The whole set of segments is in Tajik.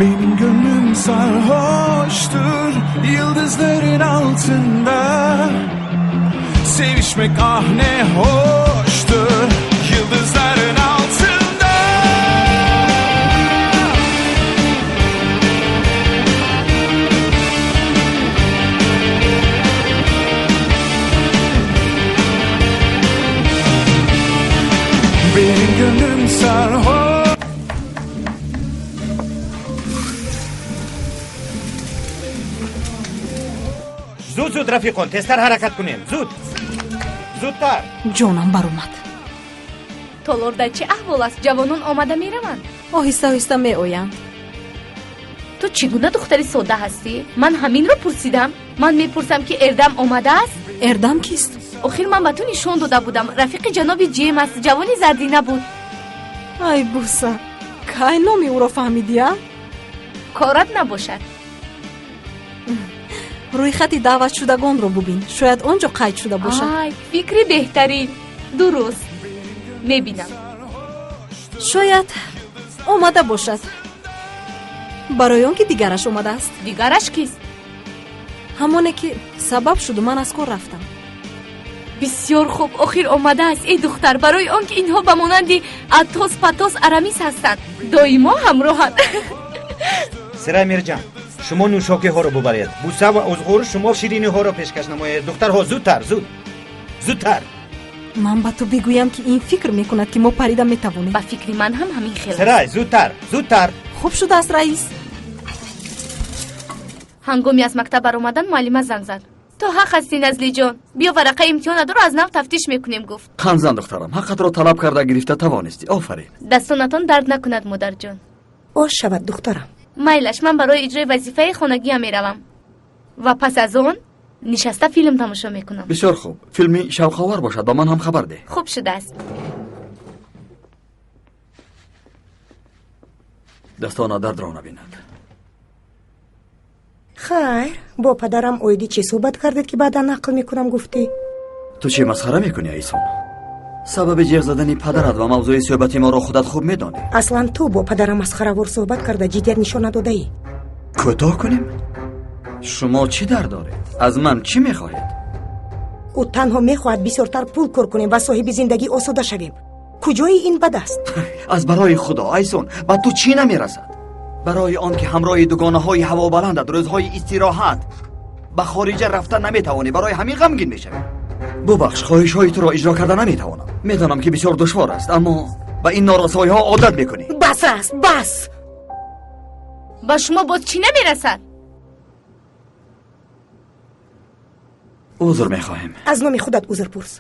Benim gönlüm sarhoştur yıldızların altında. Sevişmek ah ne hoştur yıldızların altında. Benim gönlüm sarhoş. Зуд, зуд, рафиқон, тезтар ҳаракат кунем, зуд, зудтар. Ҷонам баромад. Толорда чӣ аҳвол аст? Ҷавонон омада мераванд? Оҳиста оҳиста меоянд. Ту чӣ гуна духтари содда ҳастӣ? Ман ҳаминро пурсидам. Ман мепурсам, ки Эрдам омадааст? Эрдам кист? Охир ман ба ту нишон дода будам, рафиқи ҷаноби Ҷем аст, ҷавони зардина буд. Ай, буса, кай номи ӯро фаҳмидия? Корат набошад. Рӯйхати даъватшудагонро бубин, шояд он ҷо қайд шуда бошад. Ай, фикри беҳтарин, дуруст, мебинам. Шояд омада бошад, барои он ки дигараш омадааст. Дигараш кист? Ҳамоне ки сабаб шуду ман аз кор рафтам. Бисёр хуб, охир омадааст. Эй духтар, барои он ки инҳо ба монанди Атос, Патос, Арамис ҳастанд, доимо ҳамроҳанд. Сирай Мирҷан, шумо нӯшокиҳоро бубаред, Буса ва Узғур, шумо шириниҳоро пешкаш намоед. Духтарҳо, зудтар, зуд, зудтар. Ман ба ту бигӯям, ки ин фикр мекунад, ки мо парида метавонем. Ба фикри ман ҳам ҳамин хел аст. Сирай, зудтар, зудтар. Хуб шудааст, раис. Ҳангоми аз мактаб баромадан муаллима занг зад. Ту ҳақ ҳастӣ, Назлиҷон, биё, варақаи имтиҳонатро аз нав тафтиш мекунем, гуфт. Ханзан, духтарам, ҳаққатро талаб карда гирифта тавонистӣ, офарин. Дастонатон дард накунад, модарҷон. Ош шавад, духтарам. Майлаш, ман барои иҷрои вазифаи хонагиам меравам ва пас аз он нишаста филм тамошо мекунам. Бисёр хуб, филми шавқовар бошад, ба ман ҳам хабар деҳ. Хуб шудааст. Дастона дардро набинад. Хайр, бо падарам оиди чӣ суҳбат кардед, ки баъдан нақл мекунам гуфтӣ? Ту чӣ масхара мекунӣ, Айсон? Сабаби ҷеғ задани падарат ва мавзӯи суҳбати моро худат хуб медонӣ. Аслан ту бо падарам масхаравор суҳбат карда, ҷиддият нишон надодаӣ. Кӯтоҳ кунем? Шумо чӣ дард доред? Аз ман чӣ мехоҳед? Ӯ танҳо мехоҳад бисёртар пул кор кунем ва соҳиби зиндагии осода шавем. Куҷои ин бад аст? Аз барои худо, Айсон, ба ту чӣ намерасад? Барои он ки ҳамроҳи дугонаҳои ҳавобаландат рӯзҳои истироҳат ба хориҷа рафта наметавонӣ, барои ҳамин ғамгин мешавӣ. Бубахш, хоҳишҳои туро иҷро карда наметавонам. Медонам, ки бисёр душвор аст, аммо ба ин норасоиҳо одат мекунӣ. Бас аст, бас! Ба шумо боз чӣ намерасад? Узр мехоҳем. Аз номи худат узр пурс.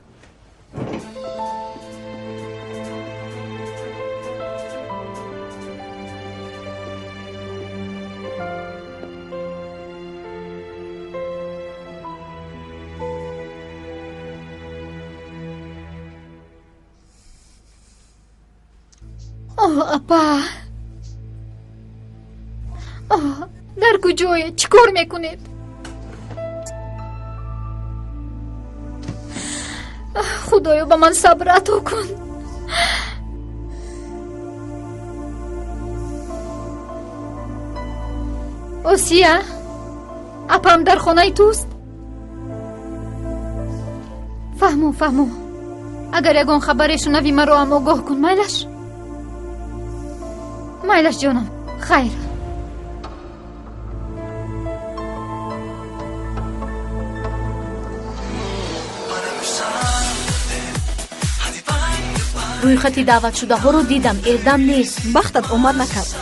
Оҳ, апа, оҳ, дар куҷоед? Чӣ кор мекунед? Худоё, ба ман сабр ато кун. Осия, апам дар хонаи туст? Фаҳмо, фаҳмо. Агар ягон хабаре шунави, маро ам огоҳ кун, майлаш? Майлаш, ҷонам, хайр. Рӯйхати даъватшудаҳоро дидам, Эрдам нест. Бахтат омад накард.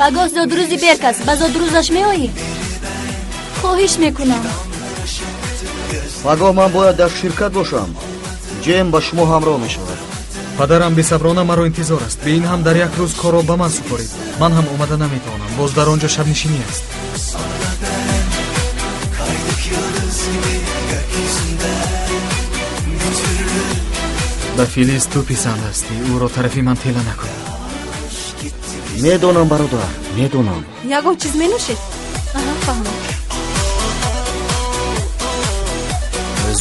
Пагоҳ зодрӯзи Берк аст, ба зодрӯзаш меоӣ? Хоҳиш мекунам. Пагоҳ ман бояд дар ширкат бошам. Ҷем ба шумо ҳамроҳ мешавад. Падарам бесаброна маро интизор аст. Бе ин ҳам дар як рӯз корро ба ман супорид. Ман ҳам омада наметавонам, боз дар он ҷо шабнишинӣ аст. Ба Филиз ту писанд ҳастӣ, ӯро тарафи ман тела накун. Медонам, бародар, медонам. Ягон чиз менӯшед? Аҳа, фаҳмам.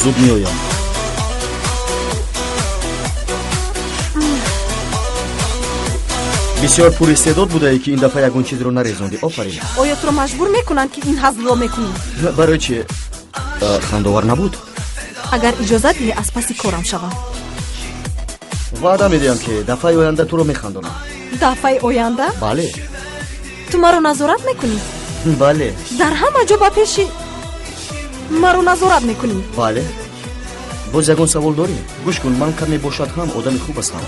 Зуд меоям. Бисёр пуристеъдод будаӣ, ки ин дафъа ягон чизро нарезондӣ. Офарин. Оё туро маҷбур мекунанд, ки ин ҳазлро мекунӣ? Барои чи? Хандовар набуд? Агар иҷозат диҳӣ, аз паси корам шавам. Ваъда медиҳам, ки дафъаи оянда туро механдонам. Дафъаи оянда? Бале. Ту маро назорат мекунӣ? Бале. Дар ҳама ҷо ба пеши маро назорат мекунӣ? Бале. Боз ягон савол дорӣ? Гӯш кун, ман каме бошад ҳам одами хуб ҳастам.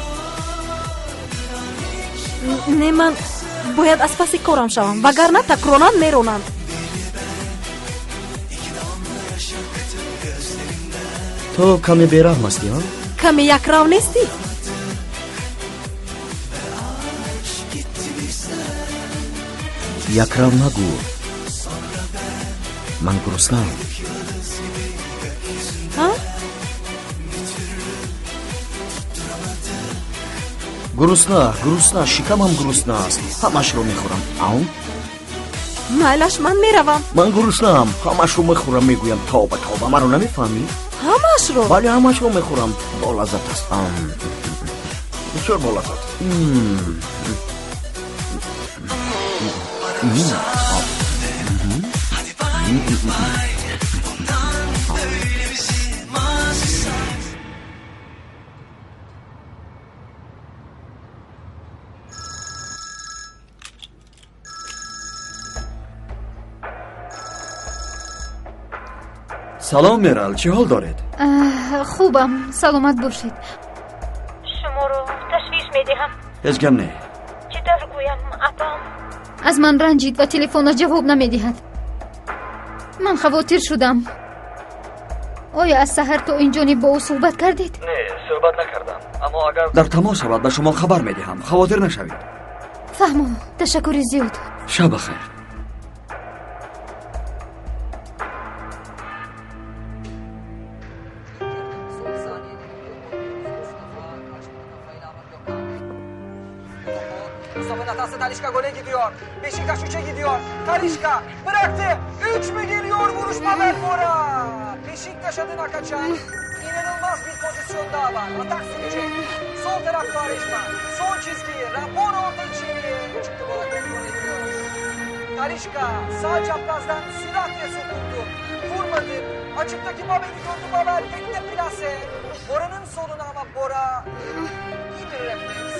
Не, ман бояд аз паси корам шавам, вагарна такронан меронанд. Ту каме бераҳм ҳастӣ, ҳа? Каме якрав нестӣ? Якрав нагӯ, ман гуруснаам. Гурусна, гурусна, шикамам гурусна аст. Ҳамашро мехӯрам. Ау? Майлаш, ман меравам. Ман гуруснаам, ҳамашро мехӯрам, мегӯям. Тавба, тавба, маро намефаҳмӣ? Ҳамашро? Бале, ҳамашро мехӯрам. Болаззат аст. Бисёр болаззат. Салом, Мерал, чӣ ҳол доред? Хубам, саломат бошед. Шуморо ташвиш медиҳам. Ҳеҷ гап не. Чӣ тавр гӯям, апам аз ман ранҷид ва телефонаш ҷавоб намедиҳад. Ман хавотир шудам. Оё аз саҳар то ин ҷониб бо ӯ суҳбат кардед? Не, суҳбат накардам, аммо агар дар тамос шавад, ба шумо хабар медиҳам. Хавотир нашавед. Фаҳмо, ташаккури зиёд. Шаб бахайр. Talişka gole gidiyor. Beşiktaş 3'e gidiyor. Talişka bıraktı. 3 mü geliyor vuruş Mabel Mora. Beşiktaş adına kaçan inanılmaz bir pozisyon daha var. Atak sürecek. Sol taraf Quaresma. Son çizgiyi. Rabona orta içeriye. Çıktı Bora kontrol ediyor. Talişka sağ çaprazdan süratle sokuldu. Vurmadı. Açıktaki Babel'i gördü Babel. Tekte plase. Bora'nın soluna ama Bora iyi bir refleks.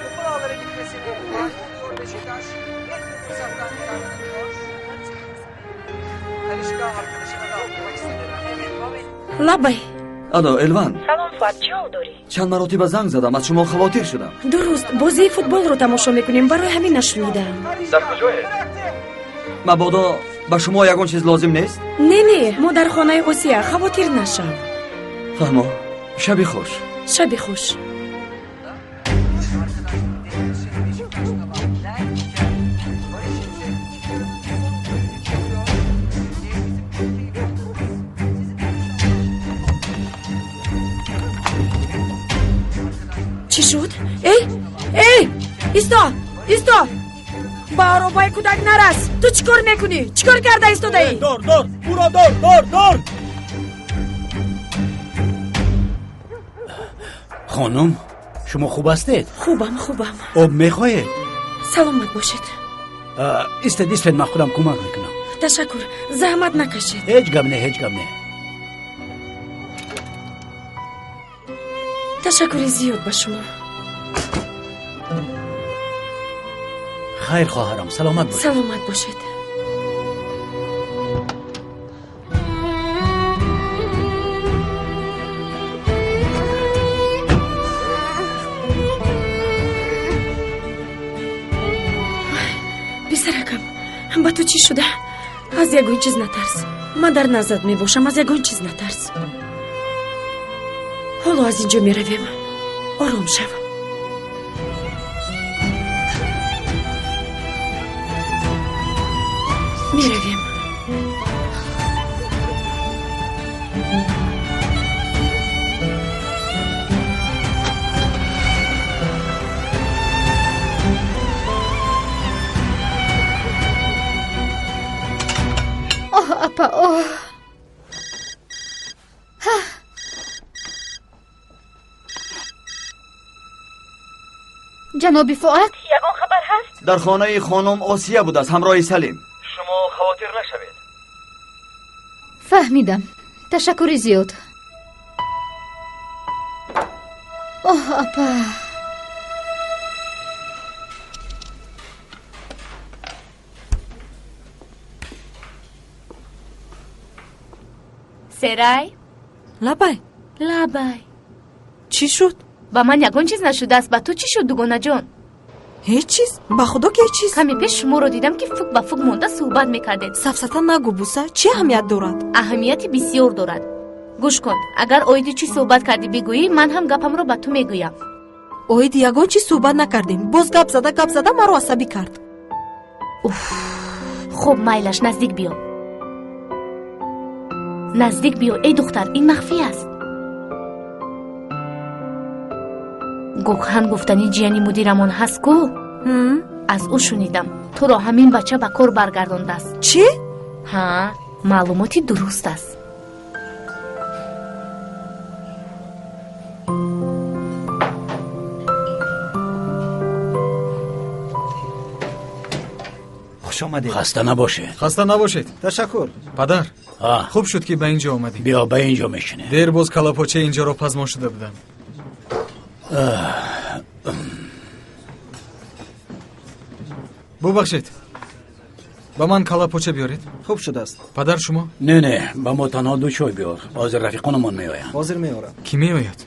Topun ağlara gitmesini oluyor Beşiktaş. Net bir fırsattan yararlanıyor. Talişka arkadaşına da atlamak istedi. Лабай. Алло, Элван. Салом, Фуад, чӣ ҳол дорӣ? Чанд маротиба занг задам, аз шумо хавотир шудам. Дуруст, бозии футболро тамошо мекунем, барои ҳамин нашунидам. Дар куҷоед? Мабодо ба шумо ягон чиз лозим нест? Не, не, мо дар хонаи Осия, хавотир нашав. Фаҳмо, шаби хуш. Шаби хуш. Чӣ шуд? Эй, эй, исто, исто! Ба аробаи кӯдак нарас! Ту чӣ кор мекунӣ? Чӣ кор карда истодаӣ? Дор, дор, ӯро дор, дор, дор! Хонум, шумо хуб ҳастед? Хубам, хубам. Об мехоҳед? Саломат бошед. Истед, истед, ман худам кӯмак мекунам. Ташаккур, заҳмат накашед. Ҳеҷ гап не, ҳеҷ гап не. Ташаккури зиёд ба шумо. Хайр, хоҳарам, саломат бошед. Саломат бошед. Писаракам, ба ту чӣ шуда? Аз ягон чиз натарс. Ман дар наздат мебошам, аз ягон чиз натарс. Ҳоло аз ин ҷо меравем. Ором шав. Меравем. Оҳ. Ҷаноби Фуат, ягон хабар ҳаст? Дар хонаи хонум Осия будааст ҳамроҳи Салим. Шумо хавотир нашавед. Фаҳмидам. Ташаккури зиёд. Оҳ, апа. Серай? Лабай. Лабай. Чӣ шуд? Ба ман ягон чиз нашудааст. Ба ту чӣ шуд, дугонаҷон? Ҳеҷ чиз. Ба худо ки ҳеҷ чиз. Каме пеш шуморо дидам, ки фук ба фук монда суҳбат мекардед. Сафсата нагӯ, Буса. Чӣ аҳамият дорад? Аҳамияти бисёр дорад. Гӯш кун, агар оиди чӣ суҳбат кардӣ бигӯӣ, ман ҳам гапамро ба ту мегӯям. Оиди ягон чиз суҳбат накардем. Боз гап зада, гап зада маро асабӣ кард. Уф, хуб, майлаш, наздик биё. Наздик биё, эй духтар, ин махфӣ аст. Гокхан гуфтани ҷияни мудирамон ҳаст ку? Аз ӯ шунидам, туро ҳамин бача ба кор баргардондааст. Чӣ? Ҳа, маълумоти дуруст аст. Хуш омадед. Хаста набошед. Хаста набошед. Ташаккур. Падар, хуб шуд, ки ба ин ҷо омадем. Биё, ба ин ҷо мешинем. Дер боз калапочаи инҷоро пазмон шуда будам. Бубахшед, ба ман калапоча биёред. Хуб шудааст. Падар, шумо? Не, не, ба мо танҳо ду чой биёр. Ҳозир рафиқонамон меоянд. Ҳозир меорам. Кӣ меояд?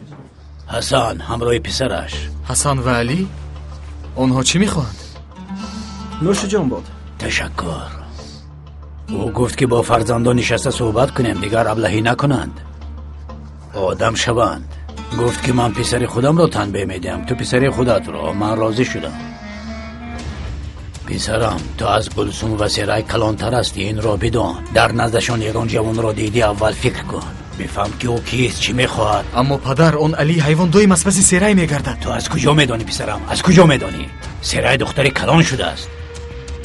Ҳасан ҳамроҳи писараш. Ҳасан ва Алӣ? Онҳо чӣ мехоҳанд? Нӯши ҷон бод. Ташаккур. Ӯ гуфт, ки бо фарзандон нишаста суҳбат кунем, дигар аблаҳӣ накунанд, одам шаванд. Гуфт, ки ман писари худамро танбеҳ медиҳам, ту писари худатро. Ман розӣ шудам. Писарам, ту аз Гулсум ва Серай калонтар ҳастӣ, инро бидон. Дар наздашон ягон ҷавонро дидӣ, аввал фикр кун, бифаҳм, ки ӯ кист, чӣ мехоҳад. Аммо падар, он Алӣ ҳайвон доим аз паси Серай мегардад. Ту аз куҷо медонӣ, писарам, аз куҷо медонӣ? Серай духтари калон шудааст.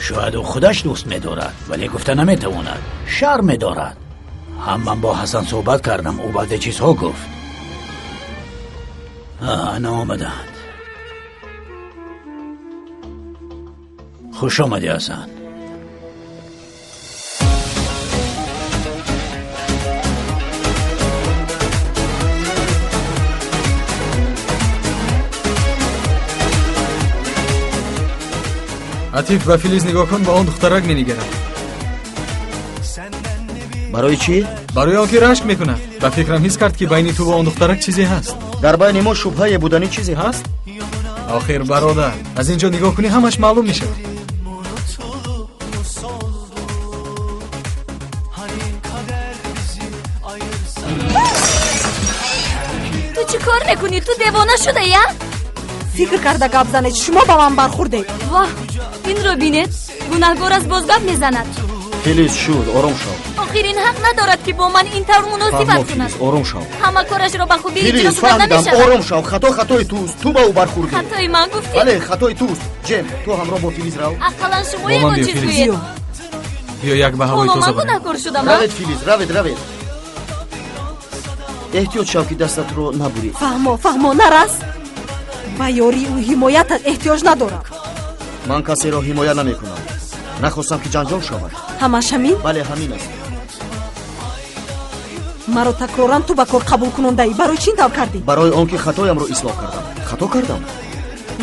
Шояд ӯ худаш дӯст медорад, вале гуфта наметавонад, шарм медорад. Ҳам ман бо Ҳасан суҳбат кардам, ӯ баъзе чизҳо гуфт. Ана омаданд. Хуш омадӣ, Ҳасан. Атиф, ба Филиз нигоҳ кун, ба он духтарак менигарад. Барои чӣ? Барои он ки рашк мекунад. Ба фикрам, ҳис кард, ки байни ту ва он духтарак чизе ҳаст. Дар байни мо шубҳае будани чизе ҳаст? Охир, бародар, аз ин ҷо нигоҳ кунӣ, ҳамаш маълум мешавад. Ту чӣ кор мекунӣ? Ту девона шуда, я? Фикр карда гап занед, шумо ба ман бархӯрдед. Воҳ, инро бинед, гунаҳгор аз боз гап мезанад. Филиз, шуд, ором шав. Охир ин ҳақ надорад, ки бо ман ин тавр муносибат Фаҳмо, кунад. Филиз, ором шав. Ҳама корашро ба хубӣ иҷро Филиз, шуда фаҳмидам, намешавад. Ором шав. Хато хатои туст, ту ба ӯ бархӯрдӣ. Хатои ман гуфтӣ? Бале, хатои туст. Ҷем, ту ҳамроҳ бо Филиз рав. Ақаллан шумо Бо ман ягон биё, чиз Филиз. гӯед. Биё, як ба ҳавои Ҳоло тоза ман барем. гунаҳкор шудам, а? Равед, Филиз, равед, равед. Эҳтиёт шав, ки дастатро набурӣ. Фаҳмо, фаҳмо, нарас. Ба ёрию ҳимоятат эҳтиёҷ надорам. Ман касеро ҳимоя намекунам. Нахостам, ки ҷанҷол шавад. Ҳамаш ҳамин? Бале, ҳамин аст. Маро такроран ту ба кор қабул кунондаӣ. Барои чӣ ин тавр кардӣ? Барои он ки хатоямро ислоҳ кардам. Хато кардам.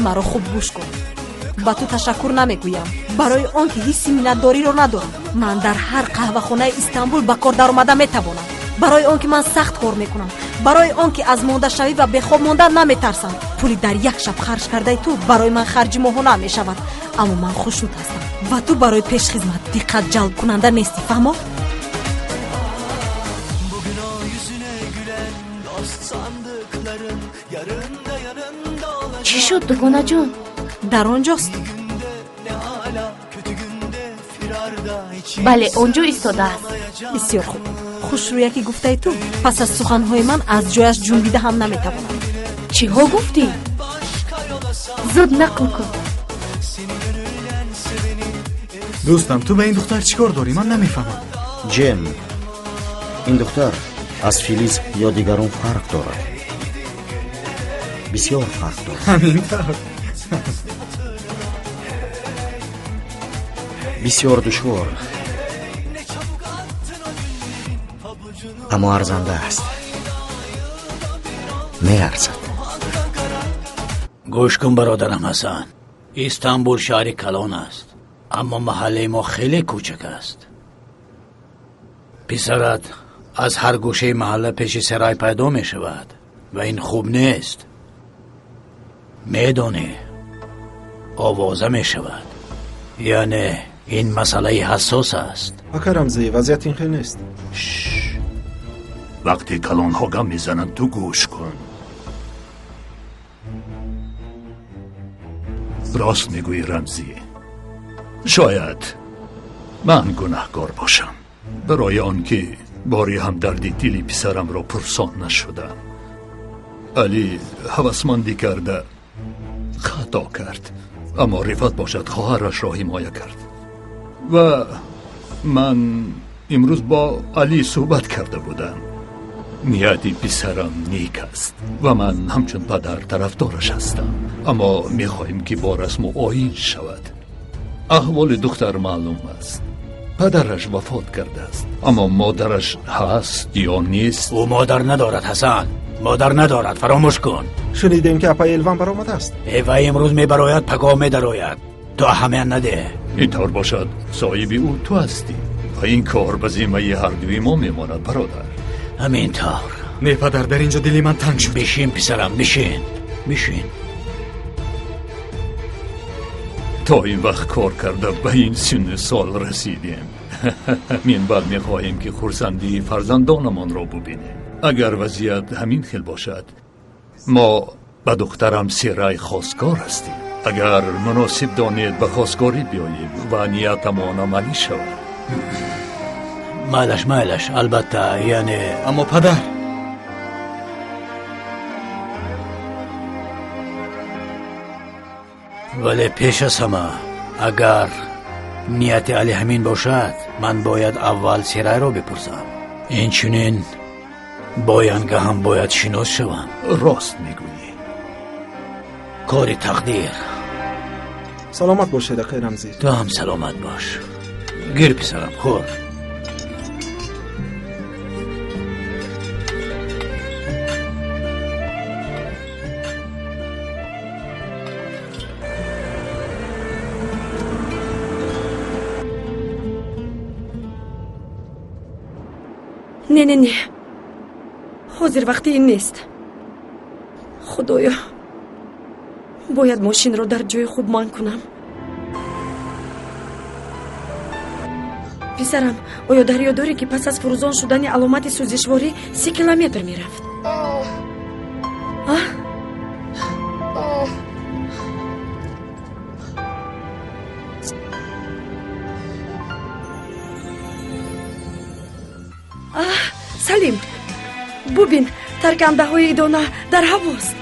Маро хуб гӯш кун. Ба ту ташаккур намегӯям, барои он ки ҳисси миннатдориро надорам. Ман дар ҳар қаҳвахонаи Истанбул ба кор даромада метавонам, барои он ки ман сахт кор мекунам, барои он ки аз мондашавӣ ва бехоб мондан наметарсам. Пули дар як шаб харҷ кардаи ту барои ман харҷи моҳона мешавад, аммо ман хушнуд ҳастам ва ту барои пешхизмат диққат ҷалбкунанда нестӣ. Фаҳмо? Bugün o yüzüne gülen dost sandıkların yarın da yanında olacak. Чӣ шуд, дугонаҷон? Дар он ҷост. Günde ne hala kötü günde firarda hiç Бале, он ҷо истодааст. Бисёр хуб. Хушрӯя ки гуфтаи ту пас аз суханҳои ман аз ҷояш ҷунбида ҳам наметавонад. Чиҳо гуфтӣ? Зуд нақл кун. Дӯстам, ту ба ин духтар чӣ кор дорӣ? Ман намефаҳмам. Ҷем, Ин духтар аз Филиз ё дигарон фарқ дорад, бисёр фарқ дорад. Ҳамин тавр. Бисёр душвор, аммо арзанда аст, меарзад. Гӯш кун, бародарам Ҳасан, Истанбул шаҳри калон аст, аммо маҳаллаи мо хеле кӯчак аст. Писарат аз ҳар гӯшаи маҳалла пеши Серай пайдо мешавад ва ин хуб нест. Медонӣ, овоза мешавад, яъне ин масъалаи ҳассос аст. Ака Рамзӣ, вазъият ин хел нест. Вақте калонҳо гап мезананд, ту гӯш кун. Рост мегӯӣ, Рамзӣ. Шояд ман гунаҳкор бошам барои он ки бори ҳамдарди дили писарамро пурсон нашудам. Алӣ ҳавасмандӣ карда хато кард, аммо Рифат бошад хоҳарашро ҳимоя кард. Ва ман имрӯз бо Алӣ суҳбат карда будам. Нияти писарам нек аст ва ман ҳамчун падар тарафдораш ҳастам, аммо мехоҳем ки бо расму оин шавад. Аҳволи духтар маълум аст. Падараш вафот кардааст, аммо модараш ҳаст ё нест? Ӯ модар надорад, Ҳасан, модар надорад, фаромӯш кун. Шунидем, ки апаи Элван баромадааст. Э, вай имрӯз мебарояд, пагоҳ медарояд. Ту аҳамият надеҳ. Ин тавр бошад, соҳиби ӯ ту ҳастӣ ва ин кор ба зиммаи ҳардуи мо мемонад, бародар. Ҳамин тавр. Не, падар, дар инҷо дили ман танг шуд. Бишин, писарам, бишин, бишин. То ин вақт кор карда ба ин синну сол расидем. Минбаъд мехоҳем, ки хурсандии фарзандонамонро бубинем. Агар вазъият ҳамин хел бошад, мо ба духтарам Серай хостгор ҳастем. Агар муносиб донед, ба хостгорӣ биёем ва ниятамон амалӣ шавад. Майлаш, майлаш, албатта, яъне. Аммо падар. Вале пеш аз ҳама, агар нияти Али ҳамин бошад, ман бояд аввал Серайро бипурсам. Инчунин бо Янга ҳам бояд шинос шавам. Рост мегӯӣ. Кори тақдир. Саломат бошед, акай Рамзӣ. Ту ҳам саломат бош. Гир, писарам, хӯр. Не, не, не, ҳозир вақти ин нест. Худоё, бояд мошинро дар ҷои хуб манъ кунам. Писарам, оё дар ёд дорӣ, ки пас аз фурӯзон шудани аломати сӯзишворӣ 30 километр мерафт? А? Салим, бубин, таркандаҳои идона дар ҳавост.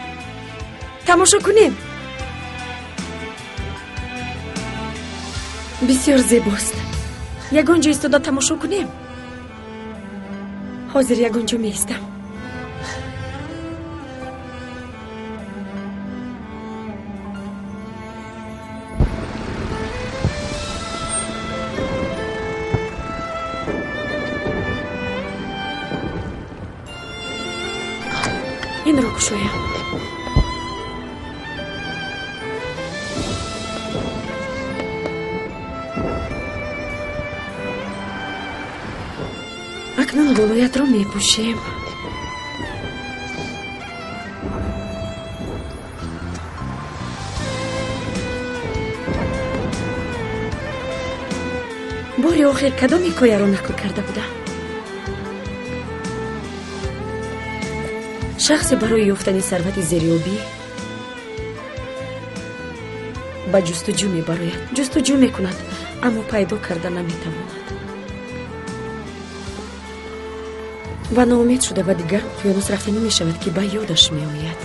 Тамошо кунем. Бисёр зебост. Ягон ҷо истода тамошо кунем. Ҳозир ягон ҷо меистам. Инро кушоям. Акнун болоятро мепӯшем. Бори охир кадом ҳикояро нақл карда будам? Шахсе барои ёфтани сарвати зериобӣ ба ҷустуҷӯ мебарояд. Ҷустуҷӯ мекунад, аммо пайдо карда наметавонад. Ва ноумед шуда ба дигар уқёнус рафтанӣ мешавад, ки ба ёдаш меояд.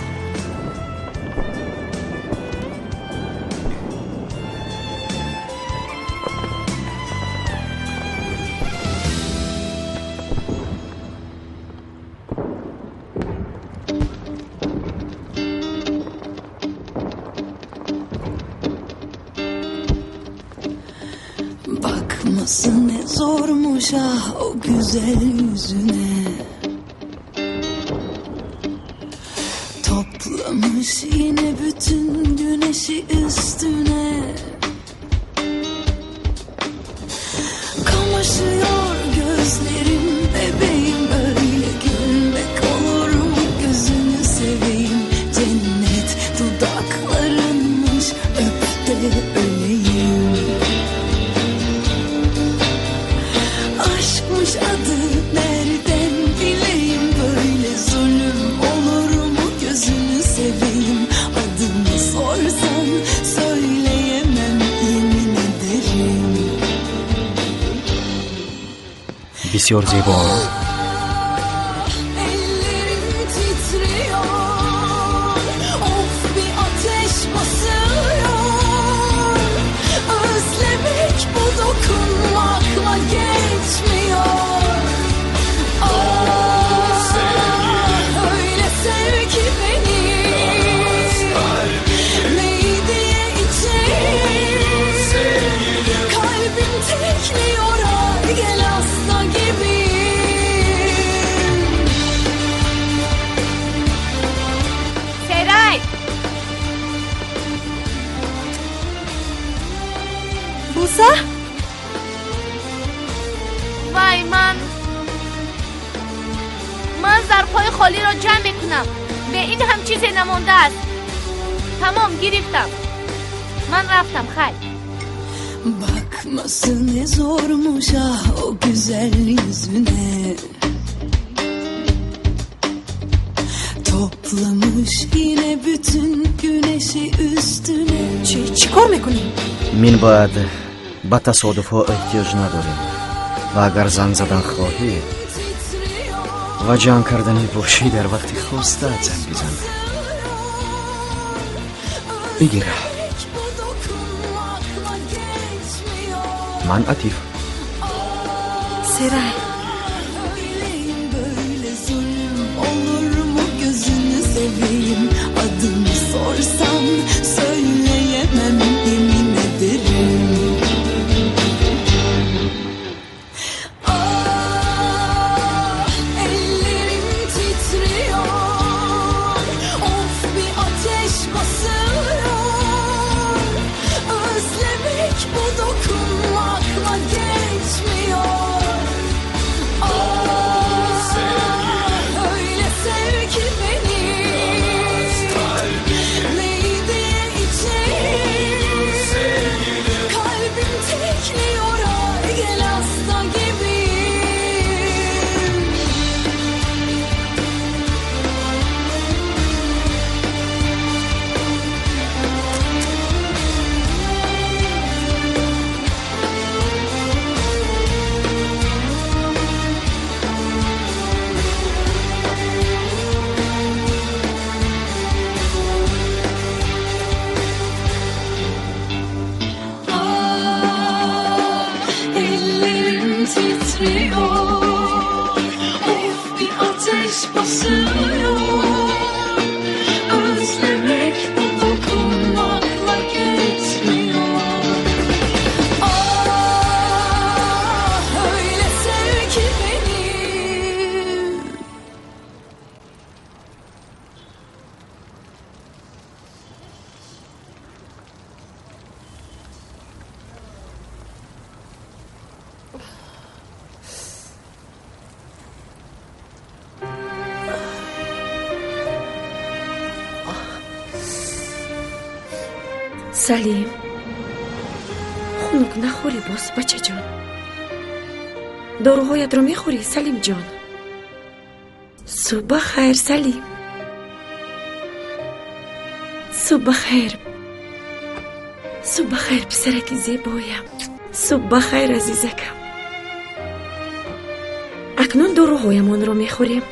Bakması ne zormuş ah o güzel yüzüne. Toplamış yine bütün güneşi üstüne. Kamaşıyor gözlerim bebeğim, öyle gülmek olur mu gözünü seveyim. Cennet dudaklarınmış, öp de öleyim. Aşkmış adı nereden bileyim, böyle zulüm olur mu gözünü seveyim. Adını sorsan söyleyemem yemin ederim. Бисёр зебо. Ellerim titriyor, of bir ateş basıyor. Özlemek bu dokunmakla geçmiyor. Ah, öyle sev ki beni, ney diye içeyim. Kalbim tekliyor, ay gel hasta gibi. Seray! Буса? Вай, ман зарфҳои холиро ҷамъ мекунам. Бе ин ҳам чизе намондааст. Тамом, гирифтам. Ман рафтам, хайр. Bakması ne zormuş ah o güzel yüzüne. Toplamış yine bütün güneşi üstüne. Чӣ чӣ кор мекунӣ? Мин баъд ба тасодуфҳо эҳтиёҷ надорем ва агар занг задан хоҳӣ ва ҷанг карданӣ бошӣ, дар вақти хостаат занг бизан. Бигир. Bu dokunmakla geçmiyor. Ман Атиф. Серай. Öyleyim böyle zulüm olur mu gözünü seveyim. Adını sorsan söyleyemem yemin ederim. Ah, ellerim titriyor, of bir ateş basıyor. Özlemek bu dokunmakla geçmiyor. Ah, öyle sev ki beni, ney diye içeyim. Kalbim tekliyor, ay gel hasta gibi. Ah, ellerim titriyor, of bir ateş basıyor. Özlemek bu dokunmakla geçmiyor. Ah, öyle sev ki beni. Салим, хунук нахӯрӣ боз, бачаҷон. Доруҳоятро мехӯрӣ, Салимҷон? Субҳ ба хайр, Салим. Субҳ ба хайр, субҳ ба хайр, писараки зебоям. Субҳ ба хайр, азизакам. Акнун доруҳоямонро мехӯрем.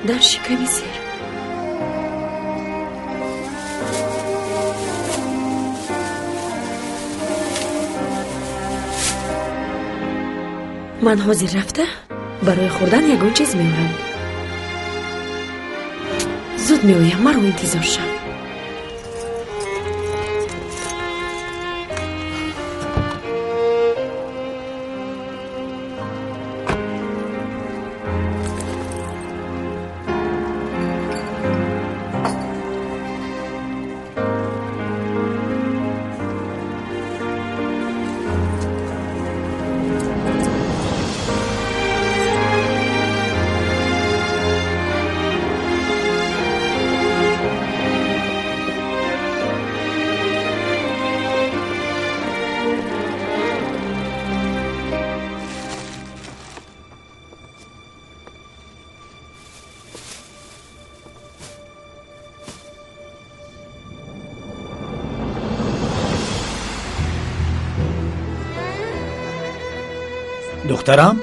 Дар шиками сер. Ман ҳозир рафта барои хӯрдан ягон чиз меорам. Зуд меоям, маро интизор шав. Духтарам,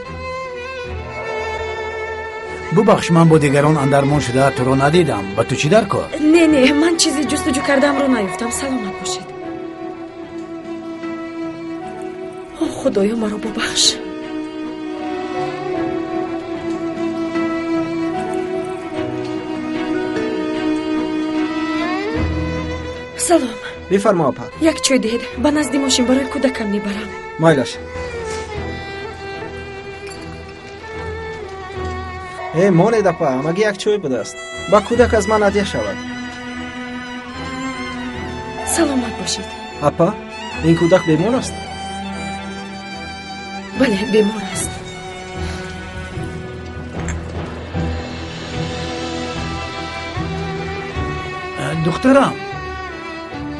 бубахш, ман бо дигарон андармон шуда туро надидам. Ба ту чӣ дар кор? Не, не, ман чизе ҷустуҷӯ кардаамро наёфтам. Саломат бошед. О, Худоё, маро бубахш. Салом. Бифармо, апа. Як чой диҳед, ба назди мошин барои кӯдакам мебарам. Майлаш. Э, монед, апа, ҳамагӣ як чой будааст. Ба кӯдак аз ман ҳадя шавад. Саломат бошед. Апа, ин кӯдак бемор аст? Бале, бемор аст. Духтарам,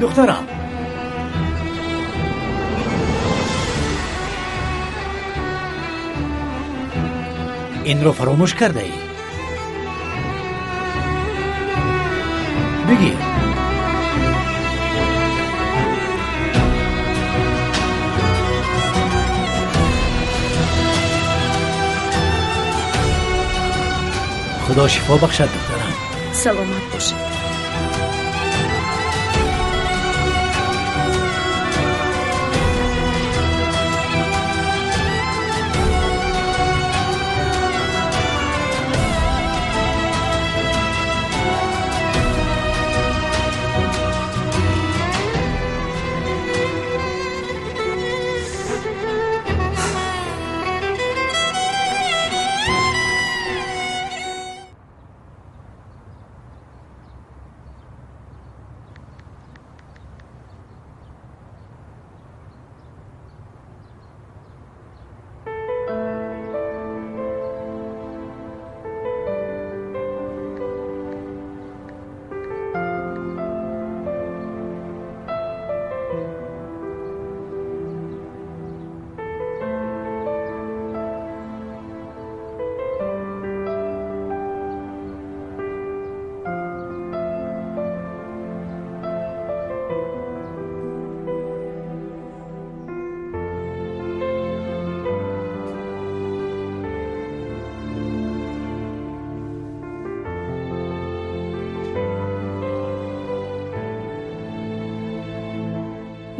духтарам, инро фаромӯш кардаӣ. Бигир. Худо шифо бахшад, духтарам. Саломат бошед.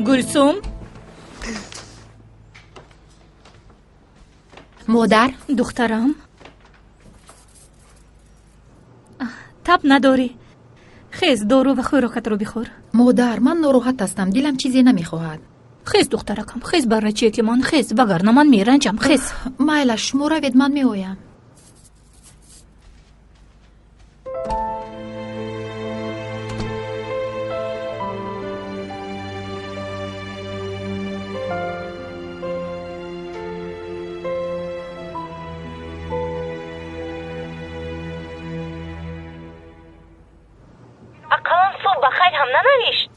Гулсум. Модар. Духтарам, таб надорӣ. Хез, дору ва хӯрокатро бихӯр. Модар, ман нороҳат ҳастам, дилам чизе намехоҳад. Хез, духтаракам, хез, баррачети ман, хез, вагарна ман меранҷам. Хез. Майлаш, шумо равед, ман меоям. Ақаллан субҳ ба хайр ҳам нанавишт.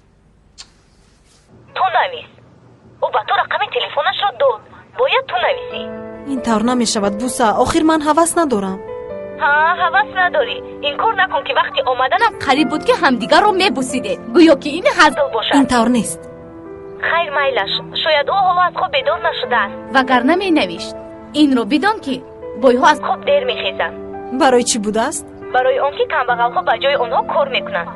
Ту навис. Ӯ ба ту рақами телефонашро дод, бояд ту нависӣ. Ин тавр намешавад, Буса. Охир ман ҳавас надорам. Ҳа, ҳавас надорӣ. Инкор накун, ки вақти омаданам қариб буд, ки ҳамдигарро мебусидед, гӯё ки ин ҳазл бошад. Ин тавр нест. Хайр, майлаш, шояд ӯ ҳоло аз хоб бедор нашудааст. Вагарна менавишт. Инро бидон, ки бойҳо аз хоб дер мехезанд. Барои чӣ будааст? Барои он ки камбағалҳо ба ҷои онҳо кор мекунанд.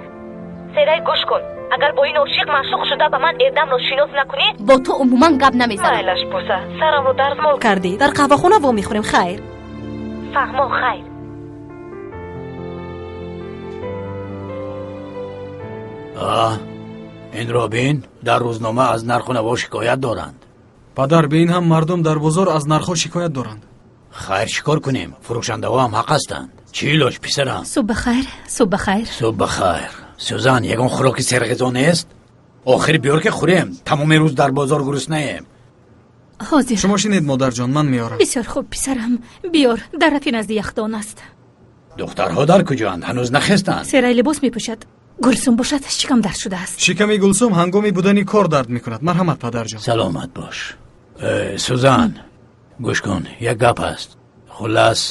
Серай, гӯш кун, агар бо ин ошиқ маъшуқ шуда ба ман Эрдамро шинос накунӣ, бо ту умуман гап намезанам. Майлаш, Буса, сарамро дарзмол кардӣ. Дар қаҳвахона вомехӯрем. Хайр. Фаҳмо, хайр. Инро бин, дар рӯзнома аз нарху наво шикоят доранд. Падар, бе ин ҳам мардум дар бозор аз нархҳо шикоят доранд. Хайр, чӣ кор кунем? Фурӯшандаҳо ҳам ҳақ ҳастанд. Чӣ илоҷ, писарам? Субҳ бахайр, субҳ бахайр. Субҳ бахайр. Сюзан, ягон хӯроки серғизо нест? Охир биёр, ки хӯрем. Тамоми рӯз дар бозор гуруснаем. Ҳозир. Шумо шинед, модарҷон, ман меорам. Бисёр хуб, писарам, биёр. Дар рафи назди яхдон аст. Духтарҳо дар куҷоанд? Ҳанӯз нахестанд. Серай либос мепӯшад. Гулсум бошад, шикам дард шудааст. Шиками Гулсум ҳангоми будани кор дард мекунад. Марҳамат, падарҷон. Саломат бош. Сюзан, гӯш кун, як гап аст. Хуллас,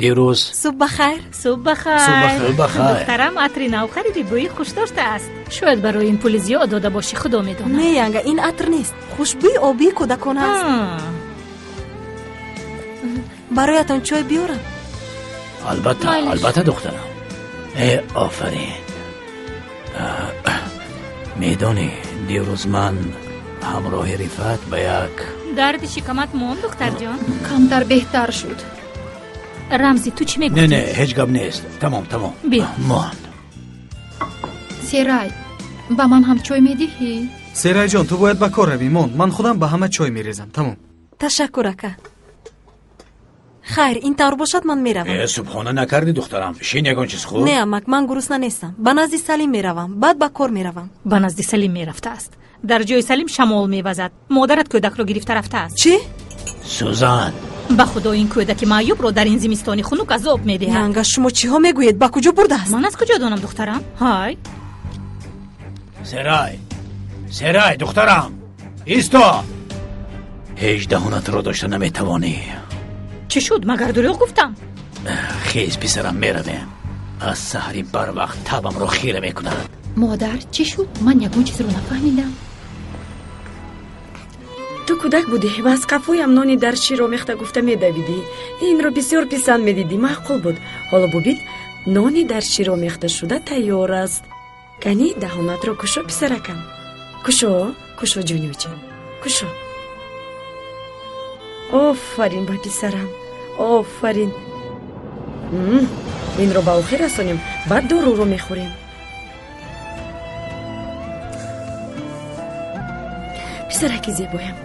дирӯз. Субҳ бахайр. Субҳ бахайр. Субҳ бахайр. Духтарам, атри нав харидӣ, бӯи хуш доштааст. Шояд барои ин пули зиёд дода бошӣ, худо медонад. Не, янга, ин атр нест, хушбӯи обии кӯдакон аст. Бароятон чой биёрам? Албатта, албатта, духтарам. Э, офарин. Медонӣ, дирӯз ман ҳамроҳи Рифат ба як Дарди шикамат монд, духтарҷон? Камтар беҳтар шуд. Рамзӣ, ту чӣ мегуфтӣ? Не, не, ҳеҷ гап нест. Тамом, тамом. Биё. Мон. Серай, ба ман ҳам чой медиҳӣ? Серайҷон, ту бояд ба кор равӣ. Мон, ман худам ба ҳама чой мерезам. Тамом. Ташаккур, ака. Хайр, ин тавр бошад, ман меравам. Э, субҳона накардӣ, духтарам? Шин, ягон чиз хӯр. Не, амак, ман гурусна нестам. Ба назди Салим меравам, баъд ба кор меравам. Ба назди Салим мерафтааст. Дар ҷои Салим шамол мевазад. Модарат кӯдакро гирифта рафтааст. Чӣ? Сузан! Ба худо, ин кӯдаки маъюбро дар ин зимистони хунук азоб медиҳад. Янга, шумо чиҳо мегӯед? Ба куҷо бурдааст? Ман аз куҷо донам, духтарам? Ҳай. Серай, Серай, духтарам, исто! Ҳеҷ даҳонатро дошта наметавонӣ. Чӣ шуд? Магар дурӯғ гуфтам? Хез, писарам, меравем. Аз саҳари барвақт табамро хира мекунад. Модар, чӣ шуд? Ман ягон чизро нафаҳмидам. Ту кӯдак будӣ ва аз қафоям нони дар шир омехта гуфта медавидӣ. Инро бисёр писанд медидӣ, маъқул буд. Ҳоло бубин, нони дар шир омехта шуда тайёр аст. Кани, даҳонатро кушо, писаракам. Кушо, кушо, ҷони оча, кушо. Офарин ба писарам, офарин. Инро ба охир расонем, баъд доруро мехӯрем. Писараки зебоям,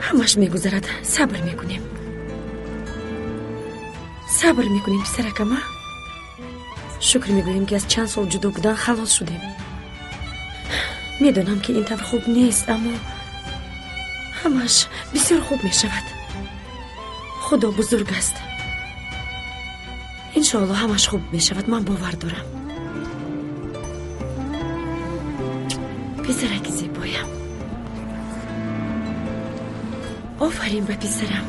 ҳамаш мегузарад. Сабр мекунем, сабр мекунем, писаракам. А шукр мегӯем, ки аз чанд сол ҷудо будан халос шудем. Медонам, ки ин тавр хуб нест, аммо ҳамаш бисёр хуб мешавад. Худо бузург аст. Иншоалло, ҳамаш хуб мешавад, ман бовар дорам. Писараки зебоям, офарин ба писарам.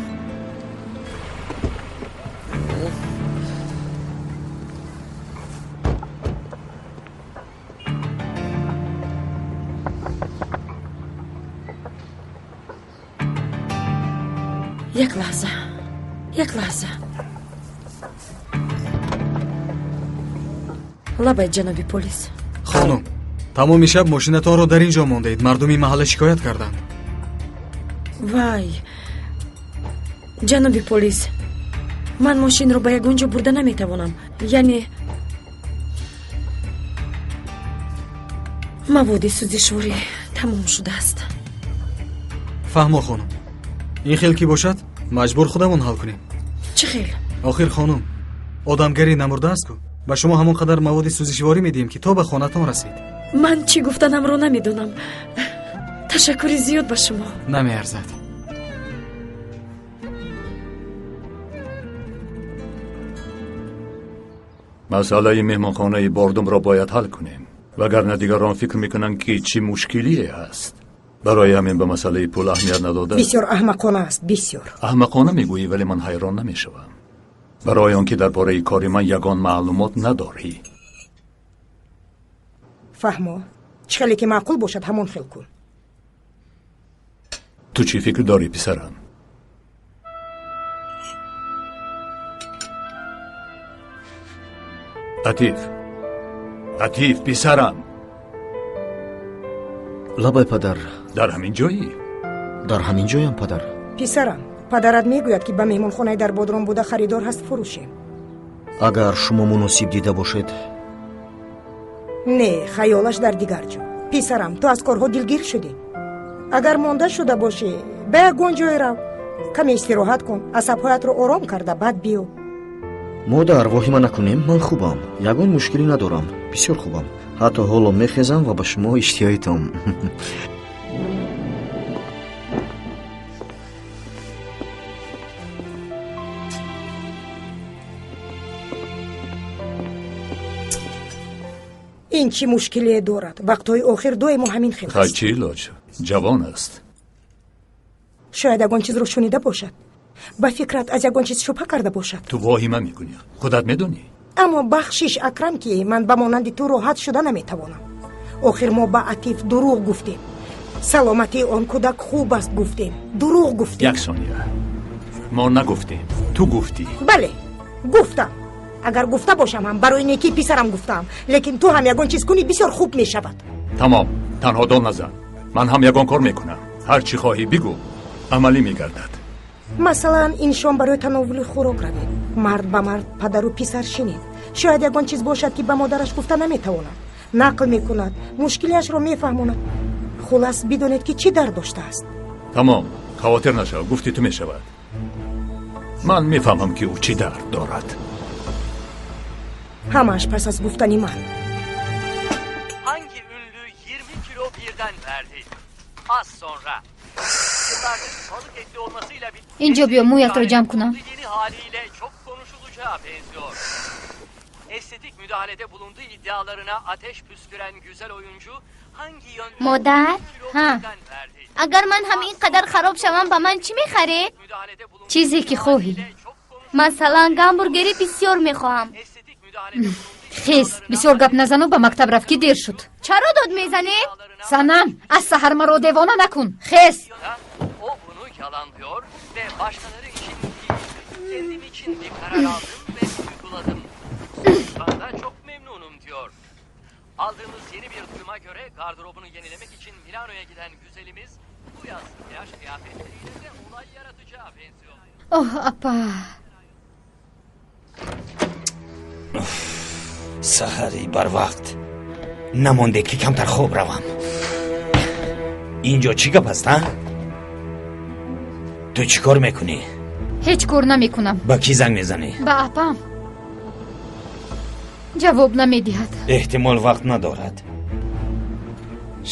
Як лаҳза, як лаҳза. Лабай, ҷаноби полис. Хонум, тамоми шаб мошинатонро дар ин ҷо мондаед. Мардуми маҳалла шикоят карданд. Вай, ҷаноби полис, ман мошинро ба ягон ҷо бурда наметавонам. Яъне маводи сӯзишворӣ тамом шудааст. Фаҳмо, хонум. Ин хел ки бошад, маҷбур худамон ҳал кунем. Чӣ хел? Охир, хонум, одамгарӣ намурдааст ку. Ба шумо ҳамон қадар маводи сӯзишворӣ медиҳем, ки то ба хонатон расид. Ман чӣ гуфтанамро намедонам. Ташаккури зиёд ба шумо. Намеарзад. Масъалаи меҳмонхонаи Бордумро бояд ҳал кунем, вагарна дигарон фикр мекунанд, ки чӣ мушкилие ҳаст. Барои ҳамин ба масъалаи пул аҳамият надода. Бисёр аҳмақона аст, бисёр. Аҳмақона мегӯӣ, вале ман ҳайрон намешавам, барои он ки дар бораи кори ман ягон маълумот надорӣ. Фаҳмо, чӣ хеле ки маъқул бошад, ҳамон хел кун. Ту чӣ фикр дорӣ, писарам? Атиф, Атиф, писарам. Лабай, падар. Дар ҳамин ҷоӣ? Дар ҳамин ҷоям, падар. Писарам, падарат мегӯяд, ки ба меҳмонхонаи дар Бодром буда харидор ҳаст, фурӯшем. Агар шумо муносиб дида бошед. Не, хаёлаш дар дигар ҷо. Писарам, ту аз корҳо дилгир шудӣ. Агар монда шуда бошӣ, ба ягон ҷое рав, каме истироҳат кун, асабҳоятро ором карда, баъд биё. Модар, воҳима накунем, ман хубам, ягон мушкилӣ надорам, бисёр хубам. Ҳатто ҳоло мехезам ва ба шумо иштиҳоитон. Ин чӣ мушкилие дорад? Вақтҳои охир доимо ҳамин хел аст. Хай, чӣ илоҷ, ҷавон аст. Шояд ягон чизро шунида бошад. Ба фикрат, аз ягон чиз шубҳа карда бошад. Ту воҳима мекунӣ, худат медонӣ. Аммо бахшиш, Акрам, ки ман ба монанди ту роҳат шуда наметавонам. Охир мо ба Атиф дурӯғ гуфтем. Саломатии он кӯдак хуб аст гуфтем, дурӯғ гуфтем. Як сония. Мо нагуфтем, ту гуфтӣ. Бале, гуфтам. Агар гуфта бошам ҳам барои некии писарам гуфтаам, лекин ту ҳам ягон чиз кунӣ бисёр хуб мешавад. Тамом, танҳо дон назан. Ман ҳам ягон кор мекунам. Ҳар чӣ хоҳӣ бигӯ, амалӣ мегардад. Масалан, ин шом барои тановули хӯрок равед. Мард ба мард, падару писар шинед. Шояд ягон чиз бошад, ки ба модараш гуфта наметавонад. Нақл мекунад, мушкилиашро мефаҳмонад. Хулас, бидонед, ки чӣ дард доштааст. Тамом, хавотир нашав, гуфти ту мешавад. Ман мефаҳмам, ки ӯ чӣ дард дорад. Ҳамааш пас аз гуфтани ман. Hangi ünlü 20 kilo birden verdi? Az sonra. Yıllardır balık etli olmasıyla bir Инҷо биё, мӯятро ҷамъ кунам. yeni haliyle çok konuşulacağı benziyor. Estetik müdahalede bulunduğu iddialarına ateş püsküren güzel oyuncu hangi yönde Модар, Ҳа. birden verdi? Агар ман ҳам ин қадар хароб шавам, ба ман чӣ мехаред? Чизе ки хоҳӣ. Масалан, гамбургери бисёр мехоҳам. Хез, бисёр гап назану ба мактаб рафт, ки дер шуд. Чаро дод мезанед? Санам, аз саҳар маро девона накун. Хез. O bunu yalanlıyor ve başkaları için değil, kendim için bir karar aldım ve uyguladım. Sonuçtan çok memnunum diyor. Aldığımız yeni bir duyuma göre gardırobunu yenilemek için Milano'ya giden güzelimiz bu yaz plaj kıyafetleriyle de olay yaratacağı benziyor. Оҳ, апа. Саҳари барвақт намонде, ки камтар хоб равам. Инҷо чӣ гап аст, а? Ту чӣ кор мекунӣ? Ҳеҷ кор намекунам. Ба кӣ занг мезанӣ? Ба апам. Ҷавоб намедиҳад. Эҳтимол, вақт надорад.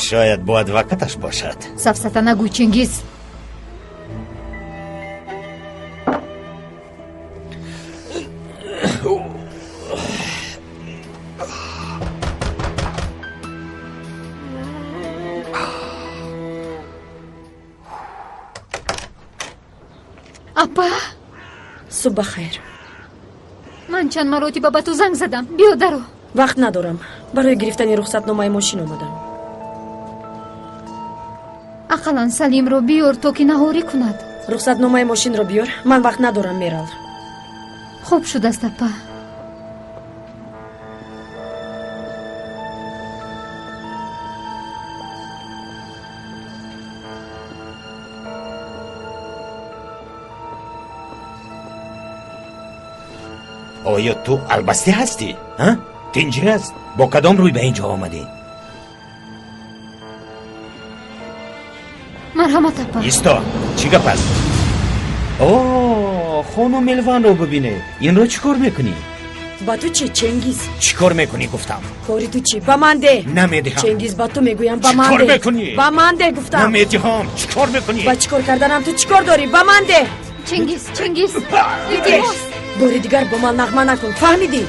Шояд бо адвокаташ бошад. Сафсата нагӯй, Чингиз. Апа. Субҳ бахайр. Ман чанд маротиба ба ту занг задам. Биё, даро. Вақт надорам. Барои гирифтани рухсатномаи мошин омадам. Ақаллан Салимро биёр, то ки наҳорӣ кунад. Рухсатномаи мошинро биёр, ман вақт надорам, Мерал. Хуб шудааст, апа. Оё ту албастӣ ҳастӣ? А, тинҷӣ аст? Бо кадом рӯй ба ин ҷо омадӣ? Марҳамат, апа. Исто, чӣ гап аст? О, хонум Мелванро бибинед. Инро чӣ кор мекунӣ? Ба ту чӣ, Ченгиз? Чӣ кор мекунӣ, гуфтам? Кори ту чӣ? Ба ман де. Намедиҳам. Ченгиз, ба ту мегӯям, ба Чӣ ман кор де. мекунӣ? Ба ман де, гуфтам. Намедиҳам. Чӣ кор мекунӣ? Ба чӣ кор карданам ту чӣ кор дорӣ? Ба ман де. Чингиз, Чингиз, илтимос. Бори дигар бо ман нағма накун, фаҳмидӣ?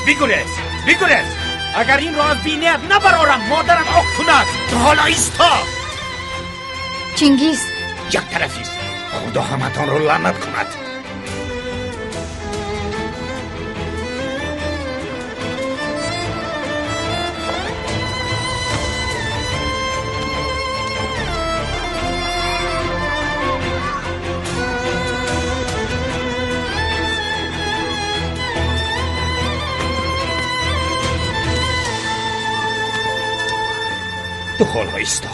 Бигурез, бигурез! Агар инро аз биният набарорам, модарам оқ кунад. Ту ҳоло исто. Чингиз. Як тарафист. Худо ҳаматонро лаънат кунад. Ту ҳоло исто.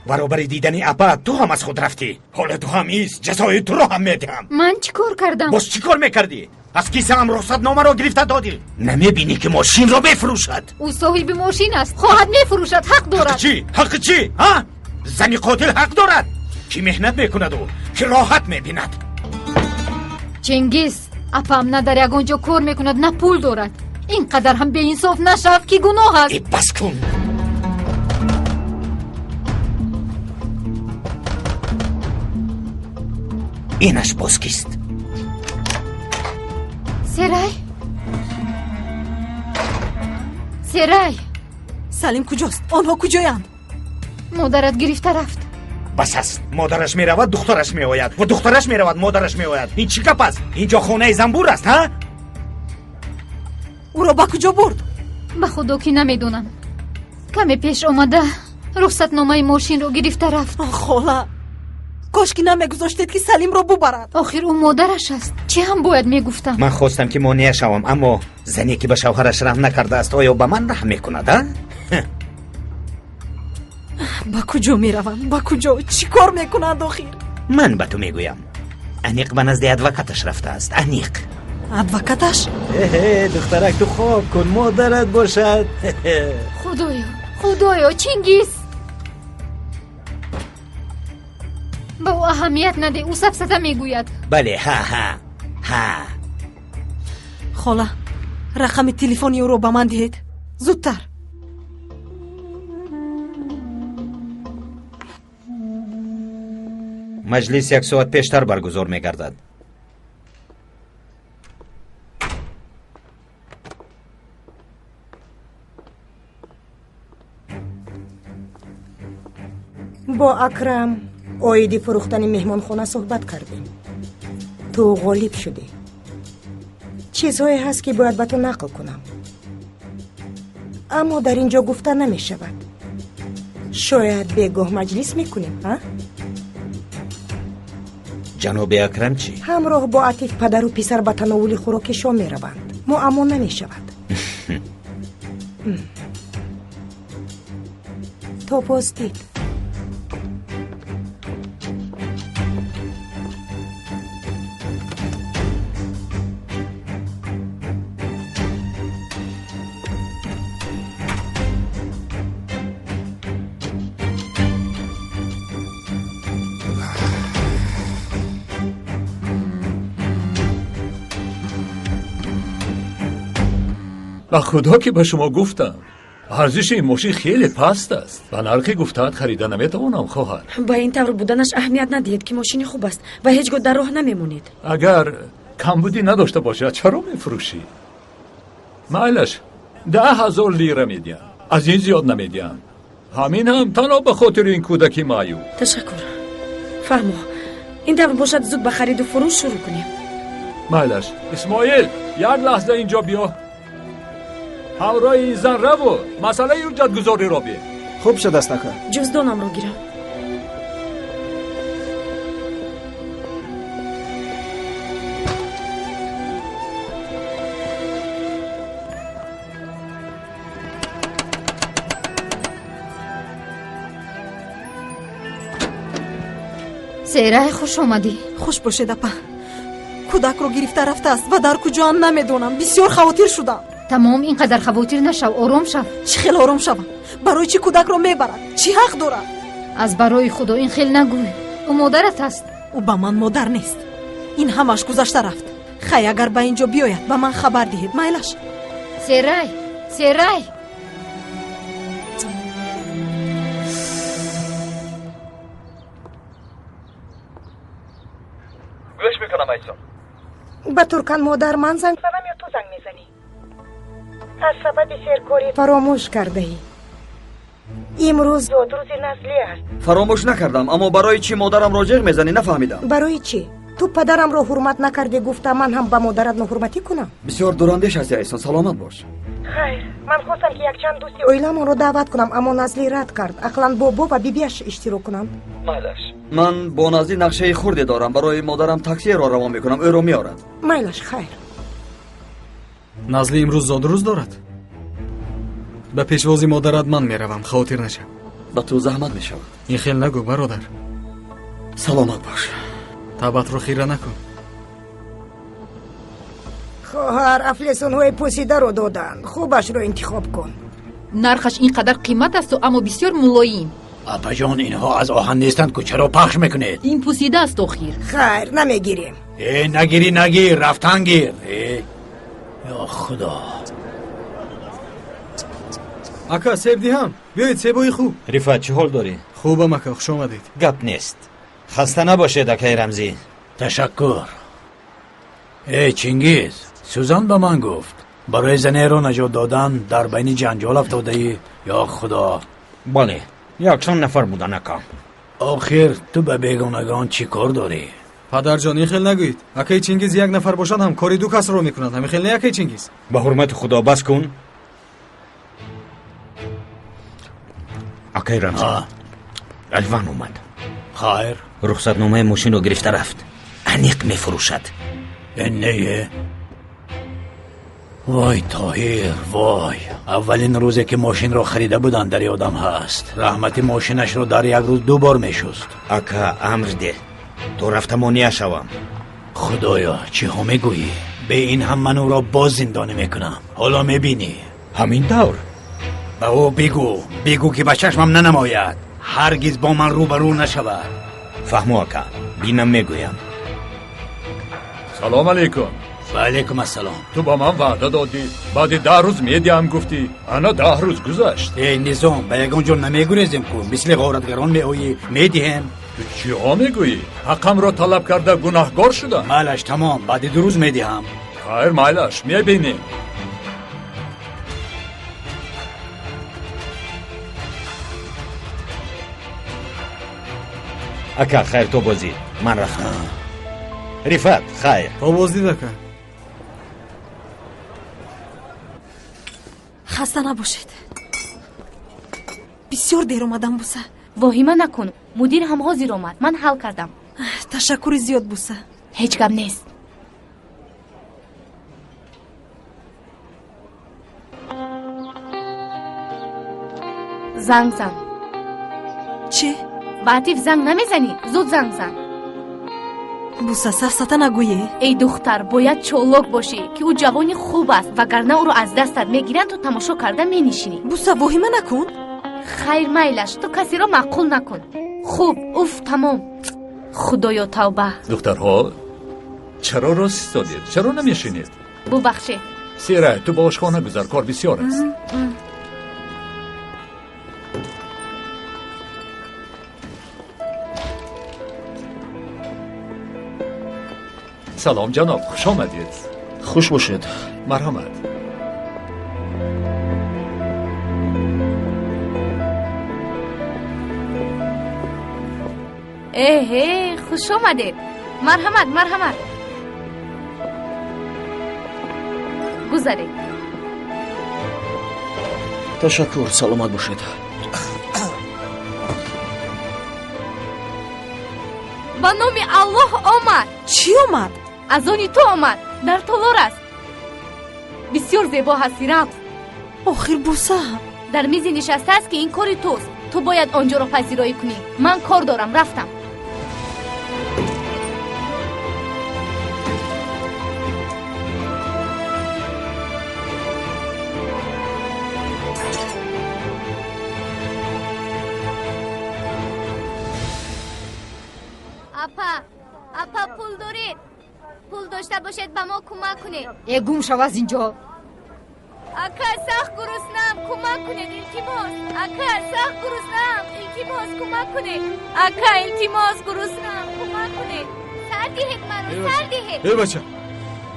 Баробари дидани апа ту ҳам аз худ рафтӣ. Ҳоло ту ҳам ист, ҷазои туро ҳам медиҳам. Ман чӣ кор кардам? Боз чӣ кор мекардӣ? Аз кисаам рухсатномаро гирифта додӣ. Намебинӣ, ки мошинро мефурӯшад? Ӯ соҳиби мошин аст, хоҳад мефурӯшад, ҳақ дорад. Чӣ ҳаққи чӣ? А, зани қотил ҳақ дорад, ки меҳнат мекунаду ки роҳат мебинад. Чингиз, апам на дар ягон ҷо кор мекунад, на пул дорад. Ин қадар ҳам беинсоф нашав, ки гуноҳ аст. Бас кун. Инаш боз кист? Серай, Серай. Салим куҷост? Онҳо куҷоянд? Модарат гирифта рафт. Бас аст. Модараш меравад, духтараш меояд, ва духтараш меравад, модараш меояд. Ин чӣ гап аст? Инҷо хонаи занбур аст, ҳа? Ӯро ба куҷо бурд? Ба худо ки намедонам. Каме пеш омада рухсатномаи мошинро гирифта рафт. Хола, кош ки намегузоштед ки Салимро бубарад. Охир ӯ модараш аст. Чӣ ҳам бояд мегуфтам? Ман хостам ки монеа шавам, аммо зане ки ба шавҳараш раҳм накардааст, оё ба ман раҳм мекунад, а? Ба куҷо мераванд? Ба куҷо? Чӣ кор мекунанд охир? Ман ба ту мегӯям, аниқ ба назди адвокаташ рафтааст, аниқ. Адвокаташ? Эҳе, духтарак, ту хоб кун, модарат бошад. Худоё, худоё, Чингиз! Ба ӯ аҳамият наде, ӯ сафсата мегӯяд. Бале, ҳа, ҳа, ҳа. Хола, рақами телефони ӯро ба ман диҳед. Зудтар. Маҷлис як соат пештар баргузор мегардад. Бо Акрам оиди фурӯхтани меҳмонхона суҳбат кардем. Ту ғолиб шудӣ. Чизҳое ҳаст, ки бояд ба ту нақл кунам, аммо дар ин ҷо гуфта намешавад. Шояд бегоҳ маҷлис мекунем, а? Ҷаноби Акрам чӣ? Ҳамроҳ бо Атиф падару писар ба тановули хӯроки шом мераванд. Муаммо намешавад. То боздид. Ба худо ки ба шумо гуфтам, арзиши ин мошин хеле паст аст. Ба нархи гуфтаат харида наметавонам, хоҳар. Ба ин тавр буданаш аҳамият надиҳед, ки мошини хуб аст ва ҳеҷ гоҳ дар роҳ намемонед. Агар камбудӣ надошта бошад, чаро мефурӯшӣ? Майлаш, 10,000 лира медиҳам, аз ин зиёд намедиҳам. Ҳамин ҳам танҳо ба хотири ин кӯдаки маъюб. Ташаккур. Фаҳмо, ин тавр бошад, зуд ба хариду фурӯш шурӯъ кунем. Майлаш, Исмоил, як лаҳза инҷо биё. Ҳамроҳи ин зан раву масъалаи ҳуҷҷатгузориро бе. Хуб шудааст, ака. Ҷуздонамро гирам. Серай, хуш омадӣ. Хуш бошед, апа. Кӯдакро гирифта рафтааст ва дар куҷоам намедонам. Бисёр хавотир шудам. Тамом, ин қадар хавотир нашав, ором шав. Чӣ хел ором шавам? Барои чӣ кӯдакро мебарад? Чӣ ҳақ дорад? Аз барои худо ин хел нагӯй. Ӯ модарат аст. Ӯ ба ман модар нест. Ин ҳамаш гузашта рафт. Хай, агар ба ин ҷо биёяд, ба ман хабар диҳед, майлаш. Серай, Серай. Гӯш мекунам, Айсон. Ба Туркан модар ман занг занам ё ту занг мезанӣ? Аз сабаби серкорӣ фаромӯш кардаӣ. Имрӯз зодрӯзи Назлӣ аст. Фаромӯш накардам, аммо барои чӣ модарамро ҷеғ мезанӣ нафаҳмидам. Барои чӣ? Ту падарамро ҳурмат накардӣ, гуфта ман ҳам ба модарат ноҳурматӣ кунам? Бисёр дурандеш ҳастӣ, Айсон, саломат бош. Хайр, ман хостам ки якчанд дӯсти оиламонро даъват кунам, аммо Назлӣ рад кард. Ақлан бобо ва бибиаш иштирок кунанд. Майлаш, ман бо Назлӣ нақшаи хурде дорам. Барои модарам таксиеро равон мекунам, ӯро меорад. Майлаш, хайр. Назлӣ имрӯз зодрӯз дорад. Ба пешвози модарат ман меравам, хавотир нашав. Ба ту заҳмат мешавад. Ин хел нагӯ, бародар. Саломат бош. Табатро хира накун. Хоҳар, афлесунҳои пӯсидаро доданд. Хубашро интихоб кун. Нархаш ин қадар қимат асту, аммо бисёр мулоим. Апаҷон, инҳо аз оҳан нестанд ку, чаро пахш мекунед? Ин пӯсида аст охир. Хайр, намегирем. Э, нагирӣ, нагир, рафтан гир. Э, ё худо. Ака, себ диҳам? Биёед, себои хуб. Рифат, чӣ ҳол дорӣ? Хубам, ака, хуш омадед. Гап нест. Хаста набошед, акаи Рамзӣ. Ташаккур. Э, Чингиз, Сюзан ба ман гуфт, барои занеро наҷот додан дар байни ҷанҷол афтодаӣ. Ё худо. Бале, якчанд нафар будан, ака. Охир ту ба бегонагон чӣ кор дорӣ? Падарҷон, ин хел нагӯед. Акаи Чингиз як нафар бошад ҳам кори ду касро мекунад. Ҳамин хел не, акаи Чингиз? Ба ҳурмати Худо, бас кун. Акаи Рамзӣ, Алван омад. Хайр. Рухсатномаи мошинро гирифта рафт. Аниқ мефурӯшад. Не, вой, Тоҳир, вой, аввалин рӯзе ки мошинро харида буданд, дар ёдам ҳаст, раҳмати мошинашро дар як рӯз ду бор мешуст. Ака, амр деҳ, то рафта монеа шавам. Худоё, чиҳо мегӯӣ? Бе ин ҳам ман ӯро боз зиндонӣ мекунам, ҳоло мебинӣ. Ҳамин тавр. Ба ӯ бигӯ, бигӯ ки ба чашмам нанамояд, ҳаргиз бо ман рӯбарӯ нашавад. Фаҳмо, ака, бинам, мегӯям. Салом алейкум. Ва алейкум ассалом. Ту ба ман ваъда додӣ, баъди 10 рӯз медиҳам гуфтӣ, ана 10 рӯз гузашт. Эй Низом, ба ягон ҷо намегурезем ку, мисли ғоратгарон меоӣ, медиҳем. Ту чиҳо мегӯӣ? Ҳаққамро талаб карда гунаҳгор шудам. Майлаш, тамом, баъди 2 рӯз медиҳам. Хайр, майлаш, мебинем. Ака, хайр, то бозӣ, ман рафтам. Рифат, хайр. То боздид, ака. Хаста набошед, бисёр дер омадам, Буса. Воҳима накун, мудир ҳам ҳозир омад, ман ҳал кардам. Ташаккури зиёд, Буса. Ҳеҷ гап нест. Занг зан. Чӣ? Ба Атиф занг намезанӣ? Зуд занг зан. Буса, сафсата нагӯе. Эй духтар, бояд чолок бошӣ, ки ӯ ҷавони хуб аст, вагарна ӯро аз дастат мегиранд, ту тамошо карда менишинӣ. Буса, воҳима накун. Хайр, майлаш, ту касеро маъқул накун. Хуб, уф, тамом. Худоё, тавба. Духтарҳо, чаро рост истодед? Чаро намешинед? Бубахшед. Сера, ту ба ошхона гузар, кор бисёр аст. Салом, ҷаноб, хуш омадед. Хуш бошед. Марҳамат. Эҳе, хуш омадед. Марҳамат, марҳамат. Гузаред. Ташаккур, саломат бошед. Ба номи Аллоҳ омад. Чӣ омад? Аз они ту омад, дар толор аст. Бисёр зебо ҳасти, рафт. Охир, Буса. Дар мизе нишастааст, ки ин кори туст. Ту бояд он ҷоро пазироӣ кунӣ. Ман кор дорам, рафтам. Апа, апа, пул доред? Пул дошта бошед, ба мо кӯмак кунед. Э, гум шав аз инҷо. Ака, сахт гуруснаам, кӯмак кунед, илтимос. Ака, сахт гуруснаам, илтимос, кӯмак кунед. Ака, илтимос, гуруснаам, кӯмак кунед. Сар диҳед маро, сар диҳед. Эй бача,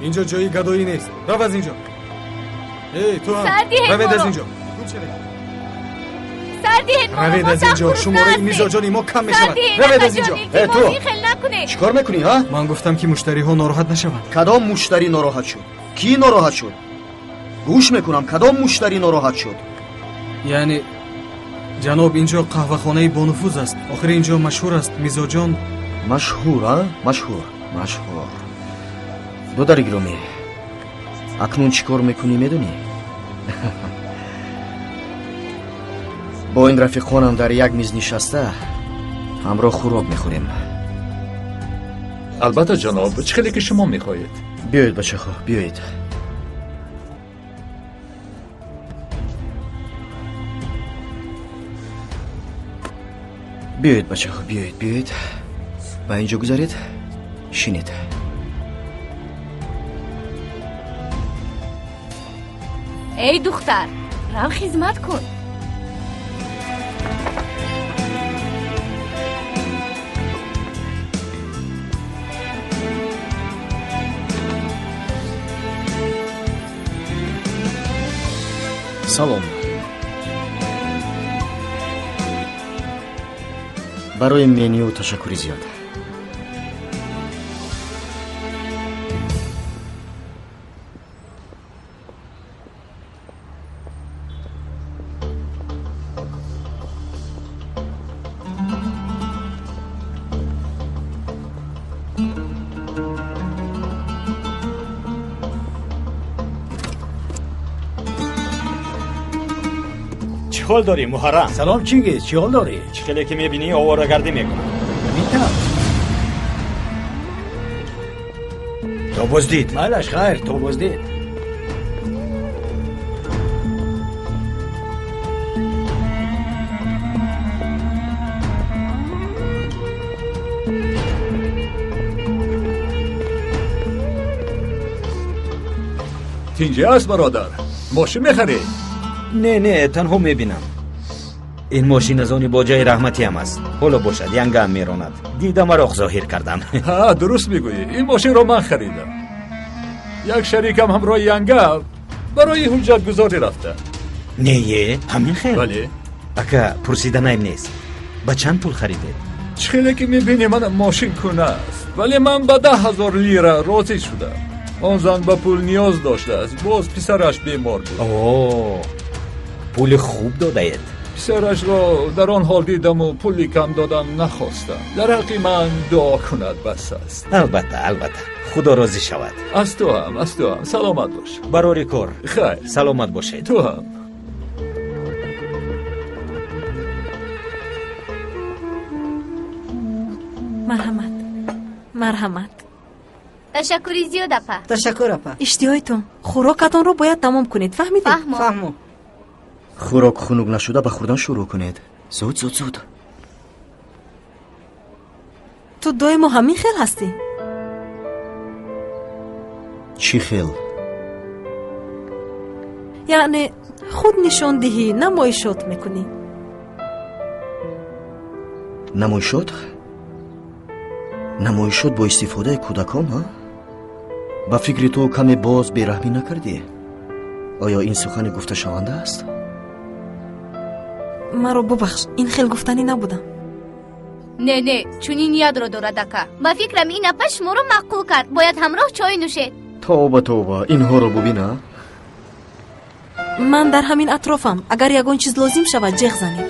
инҷо ҷои гадоӣ нест, рав аз инҷо. Эй, ту ҳам Сар диҳед равед аз маро. инҷо. Гум шавед. Сар диҳед маро, Равед мо аз сахт инҷо, гурусна шумораи ҳастем. мизоҷони мо кам Сар мешавад. диҳед, Равед аз акаҷон, инҷо. илтимос, Э, ту. ин хел накунед. Чӣ кор мекунӣ, ҳа? Ман гуфтам, ки муштариҳо нороҳат нашаванд. Кадом муштарӣ нороҳат шуд? Кӣ нороҳат шуд? Гӯш мекунам, кадом муштарӣ нороҳат шуд? Яъне, ҷаноб, инҷо қаҳвахонаи бонуфуз аст. Охир инҷо машҳур аст, мизоҷон. Машҳур, а? Машҳур, машҳур. Додари гиромӣ, акнун чӣ кор мекунӣ, медонӣ? Бо ин рафиқонам дар як миз нишаста ҳамроҳ хӯрок мехӯрем. Албатта, ҷаноб, чӣ хеле ки шумо мехоҳед. Биёед, бачаҳо, биёед. Биёед, бачаҳо, биёед, биёед, ба ин ҷо гузаред, шинед. Эй духтар, рав, хизмат кун. Салом. Барои меню ташаккури зиёд. Чӣ ҳол дорӣ, Муҳаррам? Салом, Чингиз, чӣ ҳол дорӣ? Чӣ хеле ки мебинӣ, оворагардӣ мекунам. Метавон. То боздид. Майлаш, хайр, то боздид. Тинҷӣ аст, бародар? Мошин мехарӣ? Не, не, танҳо мебинам. Ин мошин аз они боҷаи раҳматиам аст. Ҳоло бошад, янгаам меронад. Дида мароқ зоҳир кардам. Ҳа, дуруст мегӯӣ. Ин мошинро ман харидам. Як шарикам ҳамроҳи янга барои ҳуҷҷатгузорӣ рафта. Не, е, ҳамин хел? Бале. Ака, пурсиданаем нест. Ба чанд пул харидед? Чӣ хеле ки мебинӣ, ман мошин кӯна аст, вале ман ба 10 000 лира розӣ шудам. Он зан ба пул ниёз доштааст, боз писараш бемор буд. О, пули хуб додаед. Писарашро дар он ҳол дидаму пули кам додам нахостам. Дар ҳаққи ман дуо кунад, бас аст. Албатта, албатта, Худо розӣ шавад. Аз ту ҳам, аз ту ҳам. Саломат бош. Барори кор. Хайр. Саломат бошед. Ту ҳам. Марҳамат, марҳамат. Ташаккури зиёд, апа. Ташаккур, апа. Иштиҳоятон, хӯрокатонро бояд тамом кунед, фаҳмидед? Фаҳмо. Фаҳмо. Хӯрок хунук нашуда ба хӯрдан шурӯъ кунед. Зуд, зуд, зуд. Ту доимо ҳамин хел ҳастӣ? Чӣ хел? Яъне худ нишондиҳӣ, намоишот мекунӣ. Намоишот? Намоишот бо истифодаи кӯдакон, ҳа? Ба фикри ту, каме боз бераҳмӣ накардӣ? Оё ин сухане гуфташаванда аст? Маро бубахш, ин хел гуфтанӣ набудам. Не, не, чунин ниятро дорад, ака. Ба фикрам, ин апа шуморо маъқул кард. Бояд ҳамроҳ чой нӯшед. Тавба, тавба, инҳоро бубина. Ман дар ҳамин атрофам, агар ягон чиз лозим шавад, ҷеғ занед.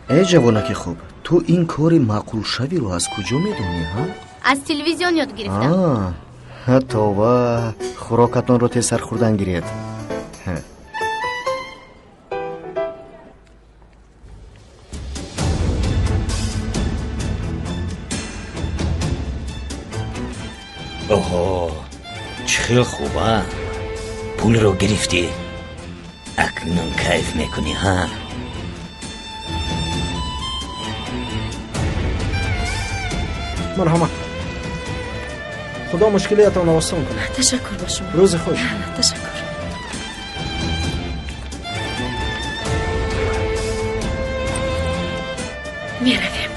Э, ҷавонаки хуб, ту ин кори маъқулшавиро аз куҷо медонӣ, ҳа? Аз телевизион ёд гирифтам. Тавба, хӯрокатонро тезтар хӯрдан гиред. Ҳа. Оҳо, чӣ хел хуба! Пулро гирифтӣ, акнун кайф мекунӣ, ҳа? Марҳамат, Худо мушкилиятонро осон кунад. Ташаккур ба шумо. Рӯзи хуш. Ташаккур. Меравем.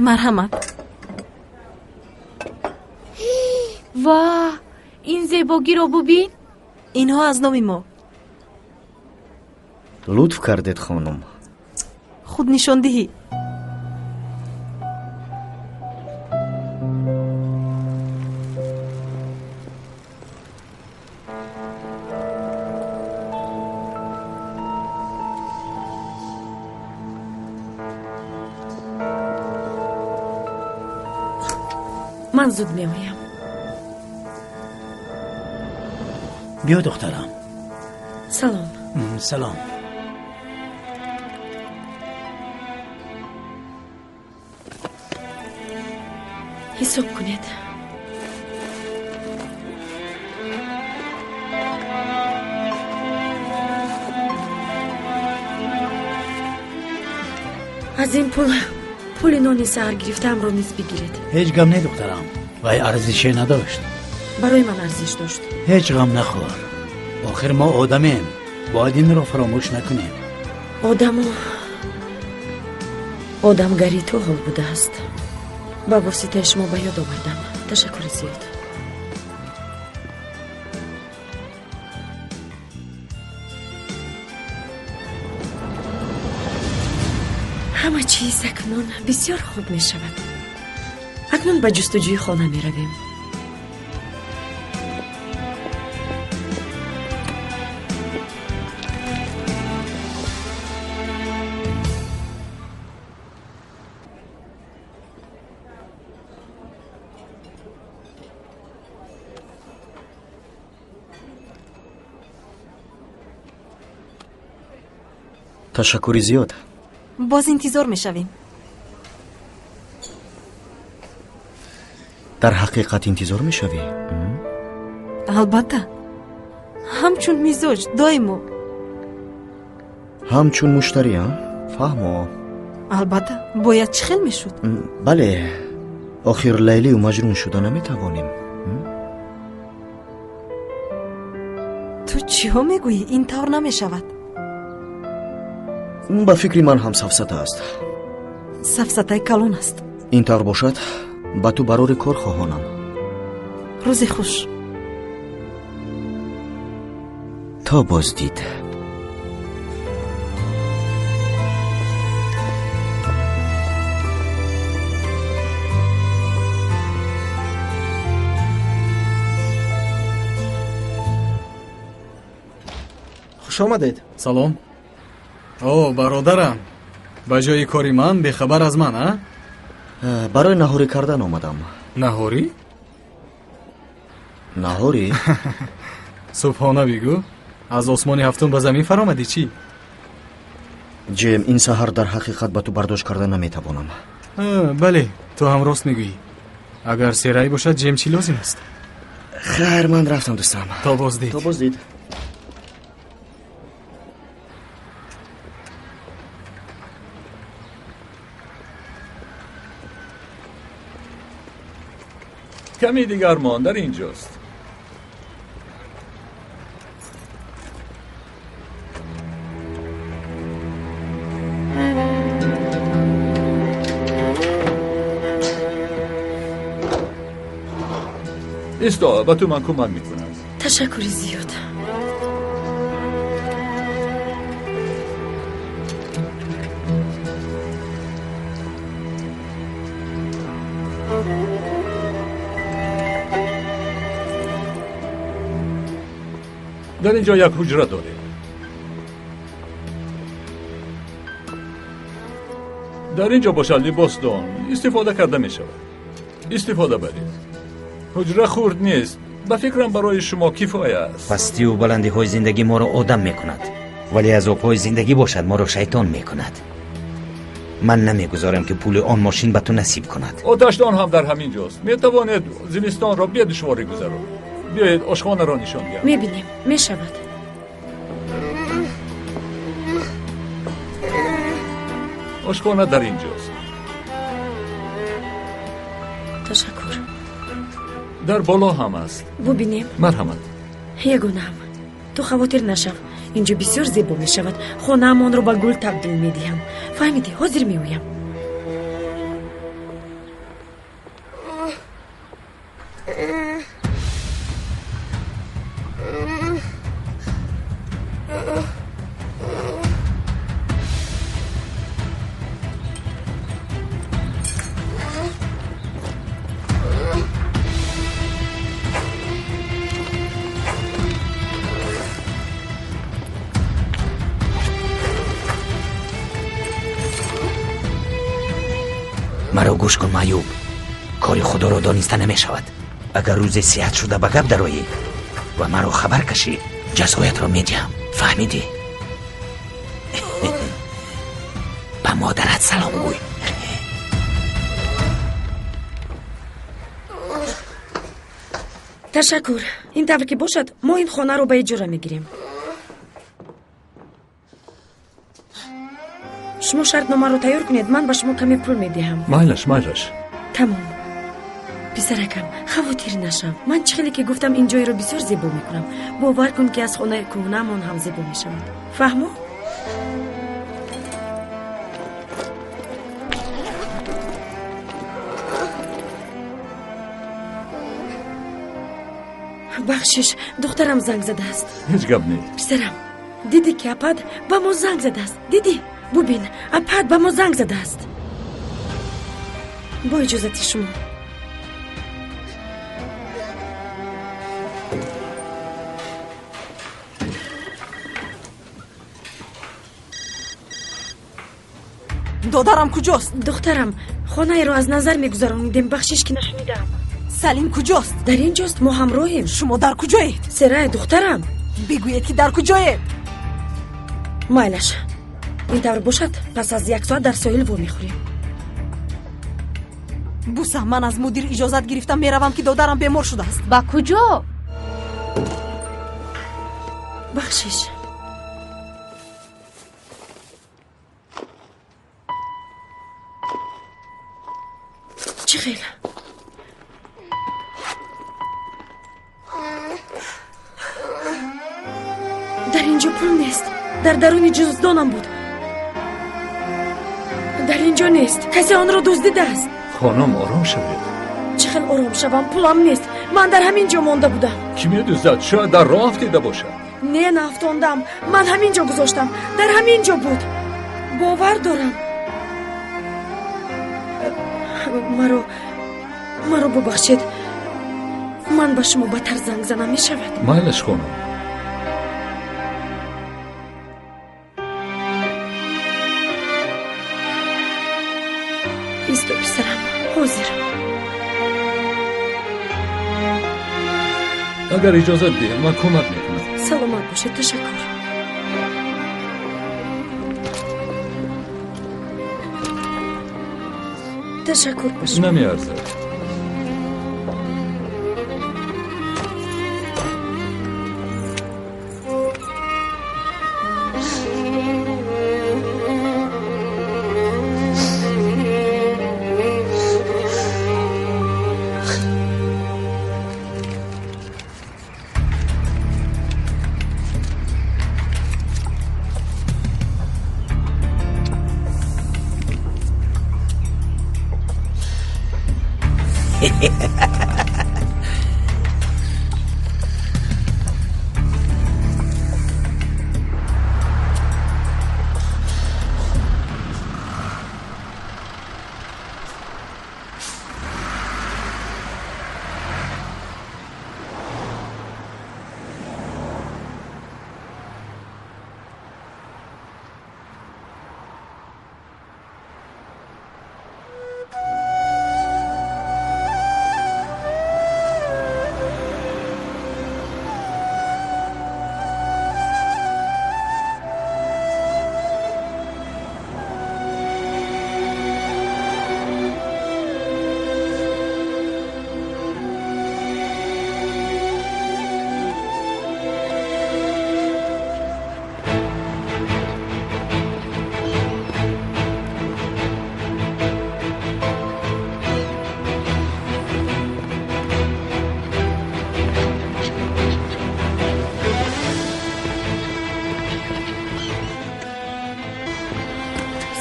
Марҳамат. Ва, ин зебогиро бубин! Инҳо аз номи мо. Лутф кардед, хонум. Худнишондиҳӣ. Ман зуд меоям. Биё, духтарам. Салом. Салом. Ҳисоб кунед. Аз ин пул пули нони саҳар гирифтаамро низ бигиред. Ҳеҷ гам не, духтарам, вай арзише надошт. Барои ман арзиш дошт. Ҳеҷ ғам нахӯр, охир мо одамем, бояд инро фаромӯш накунем. Одаму одамгарӣ то ҳол будааст. Ба воситаи шумо ба ёд овардам. Ташаккури зиёд. Ҳама чиз акнун бисёр хуб мешавад. Акнун ба ҷустуҷӯи хона меравем. Ташаккури зиёд. Боз интизор мешавем. Дар ҳақиқат интизор мешавӣ? Албатта, ҳамчун мизоҷ доимо. Ҳамчун муштарӣ, фаҳмо. Албатта, бояд чӣ хел мешуд? Бале, охир Лайлию Маҷнун шуда наметавонем. Ту чиҳо мегӯӣ? Ин тавр намешавад. Ба фикри ман ҳам сафсата аст. Сафсатаи калон аст. Ин тавр бошад, ба ту барори кор хоҳонам. Рӯзи хуш. То боздид. Хуш омадед. Салом. О, бародарам, ба ҷои кори ман бехабар аз ман, а? Барои наҳорӣ кардан омадам. Наҳорӣ? Наҳорӣ? Субҳона бигӯ, аз осмони ҳафтум ба замин фаромадӣ чӣ? Ҷем, ин саҳар дар ҳақиқат ба ту бардошт карда наметавонам. Бале, ту ҳам рост мегӯӣ. Агар серай бошад, Ҷем чӣ лозим аст? Хайр, ман рафтам, дӯстам. То боздид. То боздид. Ками дигар мон дар инҷост. Исто, ба ту ман кӯмак мекунам. Ташаккури зиёд. Дар ин ҷо як ҳуҷра дорем. Дар ин ҷо бошад либосдон истифода карда мешавад. Истифода баред. Ҳуҷра хурд нест, ба фикрам барои шумо кифоя аст. Пастию баландиҳои зиндагӣ моро одам мекунад, вале азобҳои зиндагӣ бошад моро шайтон мекунад. Ман намегузорам ки пули он мошин ба ту насиб кунад. Оташдон ҳам дар ҳамин ҷост. Метавонед зимистонро бедушворӣ гузаронед. Биёед ошхонаро нишон диҳам. Мебинем, мешавад. Ошхона дар ин ҷост. Ташаккур. Дар боло ҳам аст. Бубинем. Марҳамат. Ягонаам, ту хавотир нашав. Инҷо бисёр зебо мешавад. Хонаамонро ба гул табдил медиҳам. Фаҳмидӣ? Ҳозир меоям. Маро гӯш кун, маъюб. Кори худоро дониста намешавад. Агар рӯзе сиҳат шуда ба гап дароӣ ва маро хабар кашӣ, ҷазоятро медиҳам. Фаҳмидӣ? Ба модарат салом гӯй. Ташаккур. Ин тавр ки бошад, мо ин хонаро ба иҷора мегирем. Шумо шартномаро тайёр кунед, ман ба шумо каме пул медиҳам. Майлаш, майлаш. Тамом. Писаракам, хавотир нашав. Ман чӣ хеле ки гуфтам, ин ҷойро бисёр зебо мекунам. Бовар кун, ки аз хонаи кӯҳнаамон ҳам зебо мешавад. Фаҳмо? Бахшиш, духтарам занг задааст. Ҳеҷ гап нест. Писарам, дидӣ ки апад ба мо занг задааст? Дидӣ? Бубин, апад ба мо занг задааст. Бо иҷозати шумо. Додарам куҷост? Духтарам, хонаеро аз назар мегузаронидем, бахшиш ки нашунидам. Салим куҷост? Дар ин ҷост, мо ҳамроҳем. Шумо дар куҷоед? Серай, духтарам. Бигӯед ки дар куҷоед. Майлаш, ин тавр бошад, пас аз як соат дар соҳил вомехӯрем. Буса, ман аз мудир иҷозат гирифтам, меравам ки додарам бемор шудааст. Ба куҷо? Бахшиш. Чӣ хел? Дар ин ҷо пул нест. Дар даруни ҷуздонам буд. Дар ин ҷо нест. Касе онро дуздидааст. Хонум, ором шавед. Чӣ хел ором шавам? Пулам нест. Ман дар ҳамин ҷо монда будам. Кӣ медуздад? Шояд дар роҳ афтида бошад. Не, наафтондам. Ман ҳамин ҷо гузоштам. Дар ҳамин ҷо буд. Бовар дорам. Маро бубахшед. Ман ба шумо бадтар занг занам мешавад? Майлаш, хонум. Исто, писарам, ҳозир. Агар иҷозат диҳед, ман кӯмак мекунам. Саломат бошед, ташаккур. Ташаккур ба шумо. Намеарзад.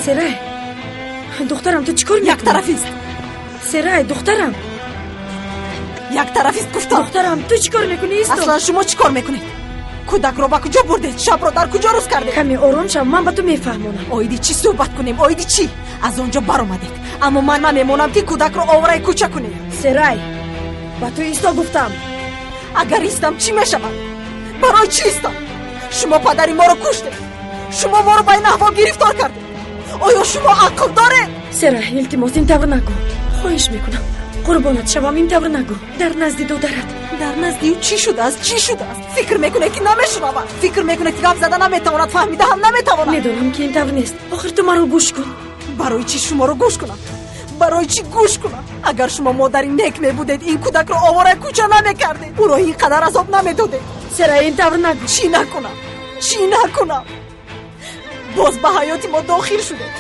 Серай, духтарам, ту чӣ кор мекунӣ? Яктарафист. Серай, духтарам. Яктарафист гуфтам. Духтарам, ту чӣ кор мекунӣ? Исто. Аслан шумо чӣ кор мекунед? Кӯдакро ба куҷо бурдед? Шабро дар куҷо рӯз кардед? Каме ором шав, ман ба ту мефаҳмонам. Оиди чӣ суҳбат кунем? Оиди чӣ? Аз он ҷо баромадед. Аммо ман намемонам ки кӯдакро овораи кӯча кунед. Серай, ба ту исто гуфтам. Агар истам чӣ мешавад? Барои чӣ истам? Шумо падари моро куштед. Шумо моро ба ин аҳвол гирифтор кардед. Оё шумо ақл доред? Серай, илтимос, ин тавр нагӯ. Хоҳиш мекунам, қурбонат шавам, ин тавр нагӯ. Дар назди додарат. Дар назди ӯ чӣ шудааст? Чӣ шудааст? Фикр мекунед ки намешунавад. Фикр мекунед ки гап зада наметавонад, фаҳмида ҳам наметавонад. Медонам ки ин тавр нест. Охир ту маро гӯш кун. Барои чӣ шуморо гӯш кунам? Барои чӣ гӯш кунам? Агар шумо модари нек мебудед, ин кӯдакро овораи кӯча намекардед. Ӯро ин қадар азоб намедодед. Серай, ин тавр нагӯ. Чӣ накунам? Чӣ накунам? Боз ба ҳаёти мо дохил шудед.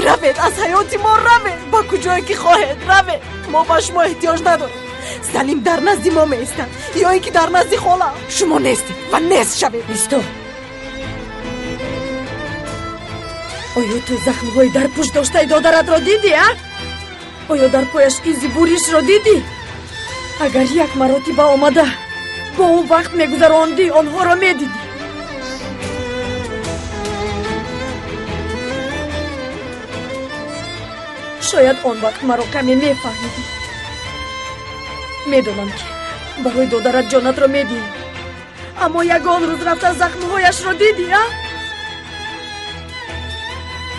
Равед, аз ҳаёти мо равед. Ба куҷое ки хоҳед равед. Мо ба шумо эҳтиёҷ надорем. Салим дар назди мо меистад ё ин ки дар назди хола. Шумо нестед ва нест шавед. Исто. Оё ту захмҳои дар пушт доштаи додаратро дидӣ, а? Оё дар пояш изи буришро дидӣ? Агар як маротиба омада Бо ӯ вақт мегузарондӣ, онҳоро медидӣ. Шояд он вақт маро каме мефаҳмидӣ. Медонам, ки барои додарат ҷонатро медиҳӣ, аммо ягон рӯз рафта захмҳояшро дидӣ, а?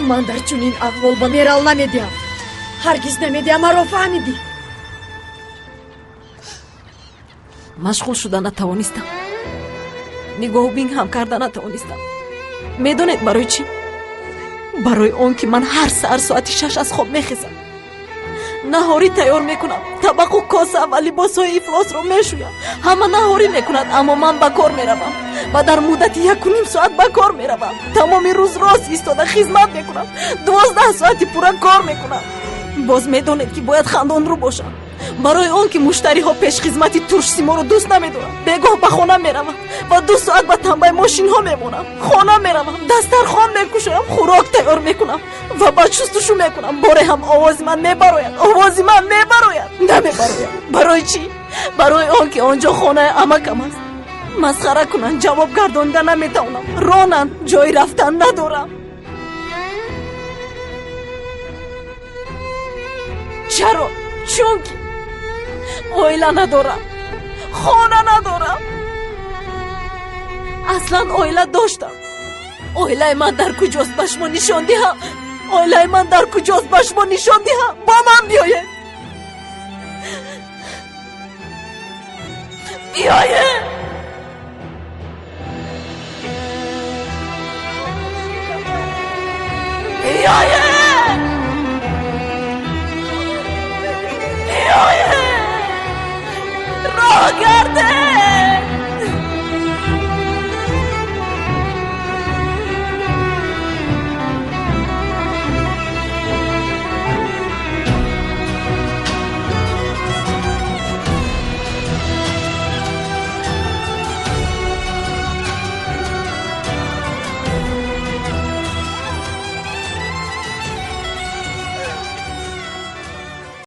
Ман дар чунин аҳвол ба Мерал намедиҳам, ҳаргиз намедиҳам, маро фаҳмидӣ? Машғул шуда натавонистам, нигоҳубин ҳам карда натавонистам. Медонед барои чӣ? Барои он ки ман ҳар саҳар соати 6 аз хоб мехезам, наҳорӣ тайёр мекунам, табақу коса ва либосҳои ифлосро мешӯям. Ҳама наҳорӣ мекунад, аммо ман ба кор меравам ва дар муддати 1,5 соат ба кор меравам. Тамоми рӯз рост истода хизмат мекунам, 12 соати пурра кор мекунам. Боз медонед, ки бояд хандонрӯ бошам, барои он ки муштариҳо пешхизмати туршсиморо дӯст намедоранд. Бегоҳ ба хона меравам ва 2 соат ба тамбаи мошинҳо мемонам. Хона меравам, дастархон мекушоям, хӯрок тайёр мекунам ва ба шустушу мекунам. Боре ҳам овози ман мебарояд, овози ман мебарояд, намебарояд. Барои чӣ? Барои он ки он ҷо хонаи амакам аст. Масхара кунанд, ҷавоб гардонида наметавонам, ронанд, ҷои рафтан надорам. Чаро? Чунки оила надорам, хона надорам. Аслан оила доштам. Оилаи ман дар куҷост, ба шумо нишон диҳам? Оилаи ман дар куҷост, ба шумо нишон диҳам? Бо ман биёед, биёед.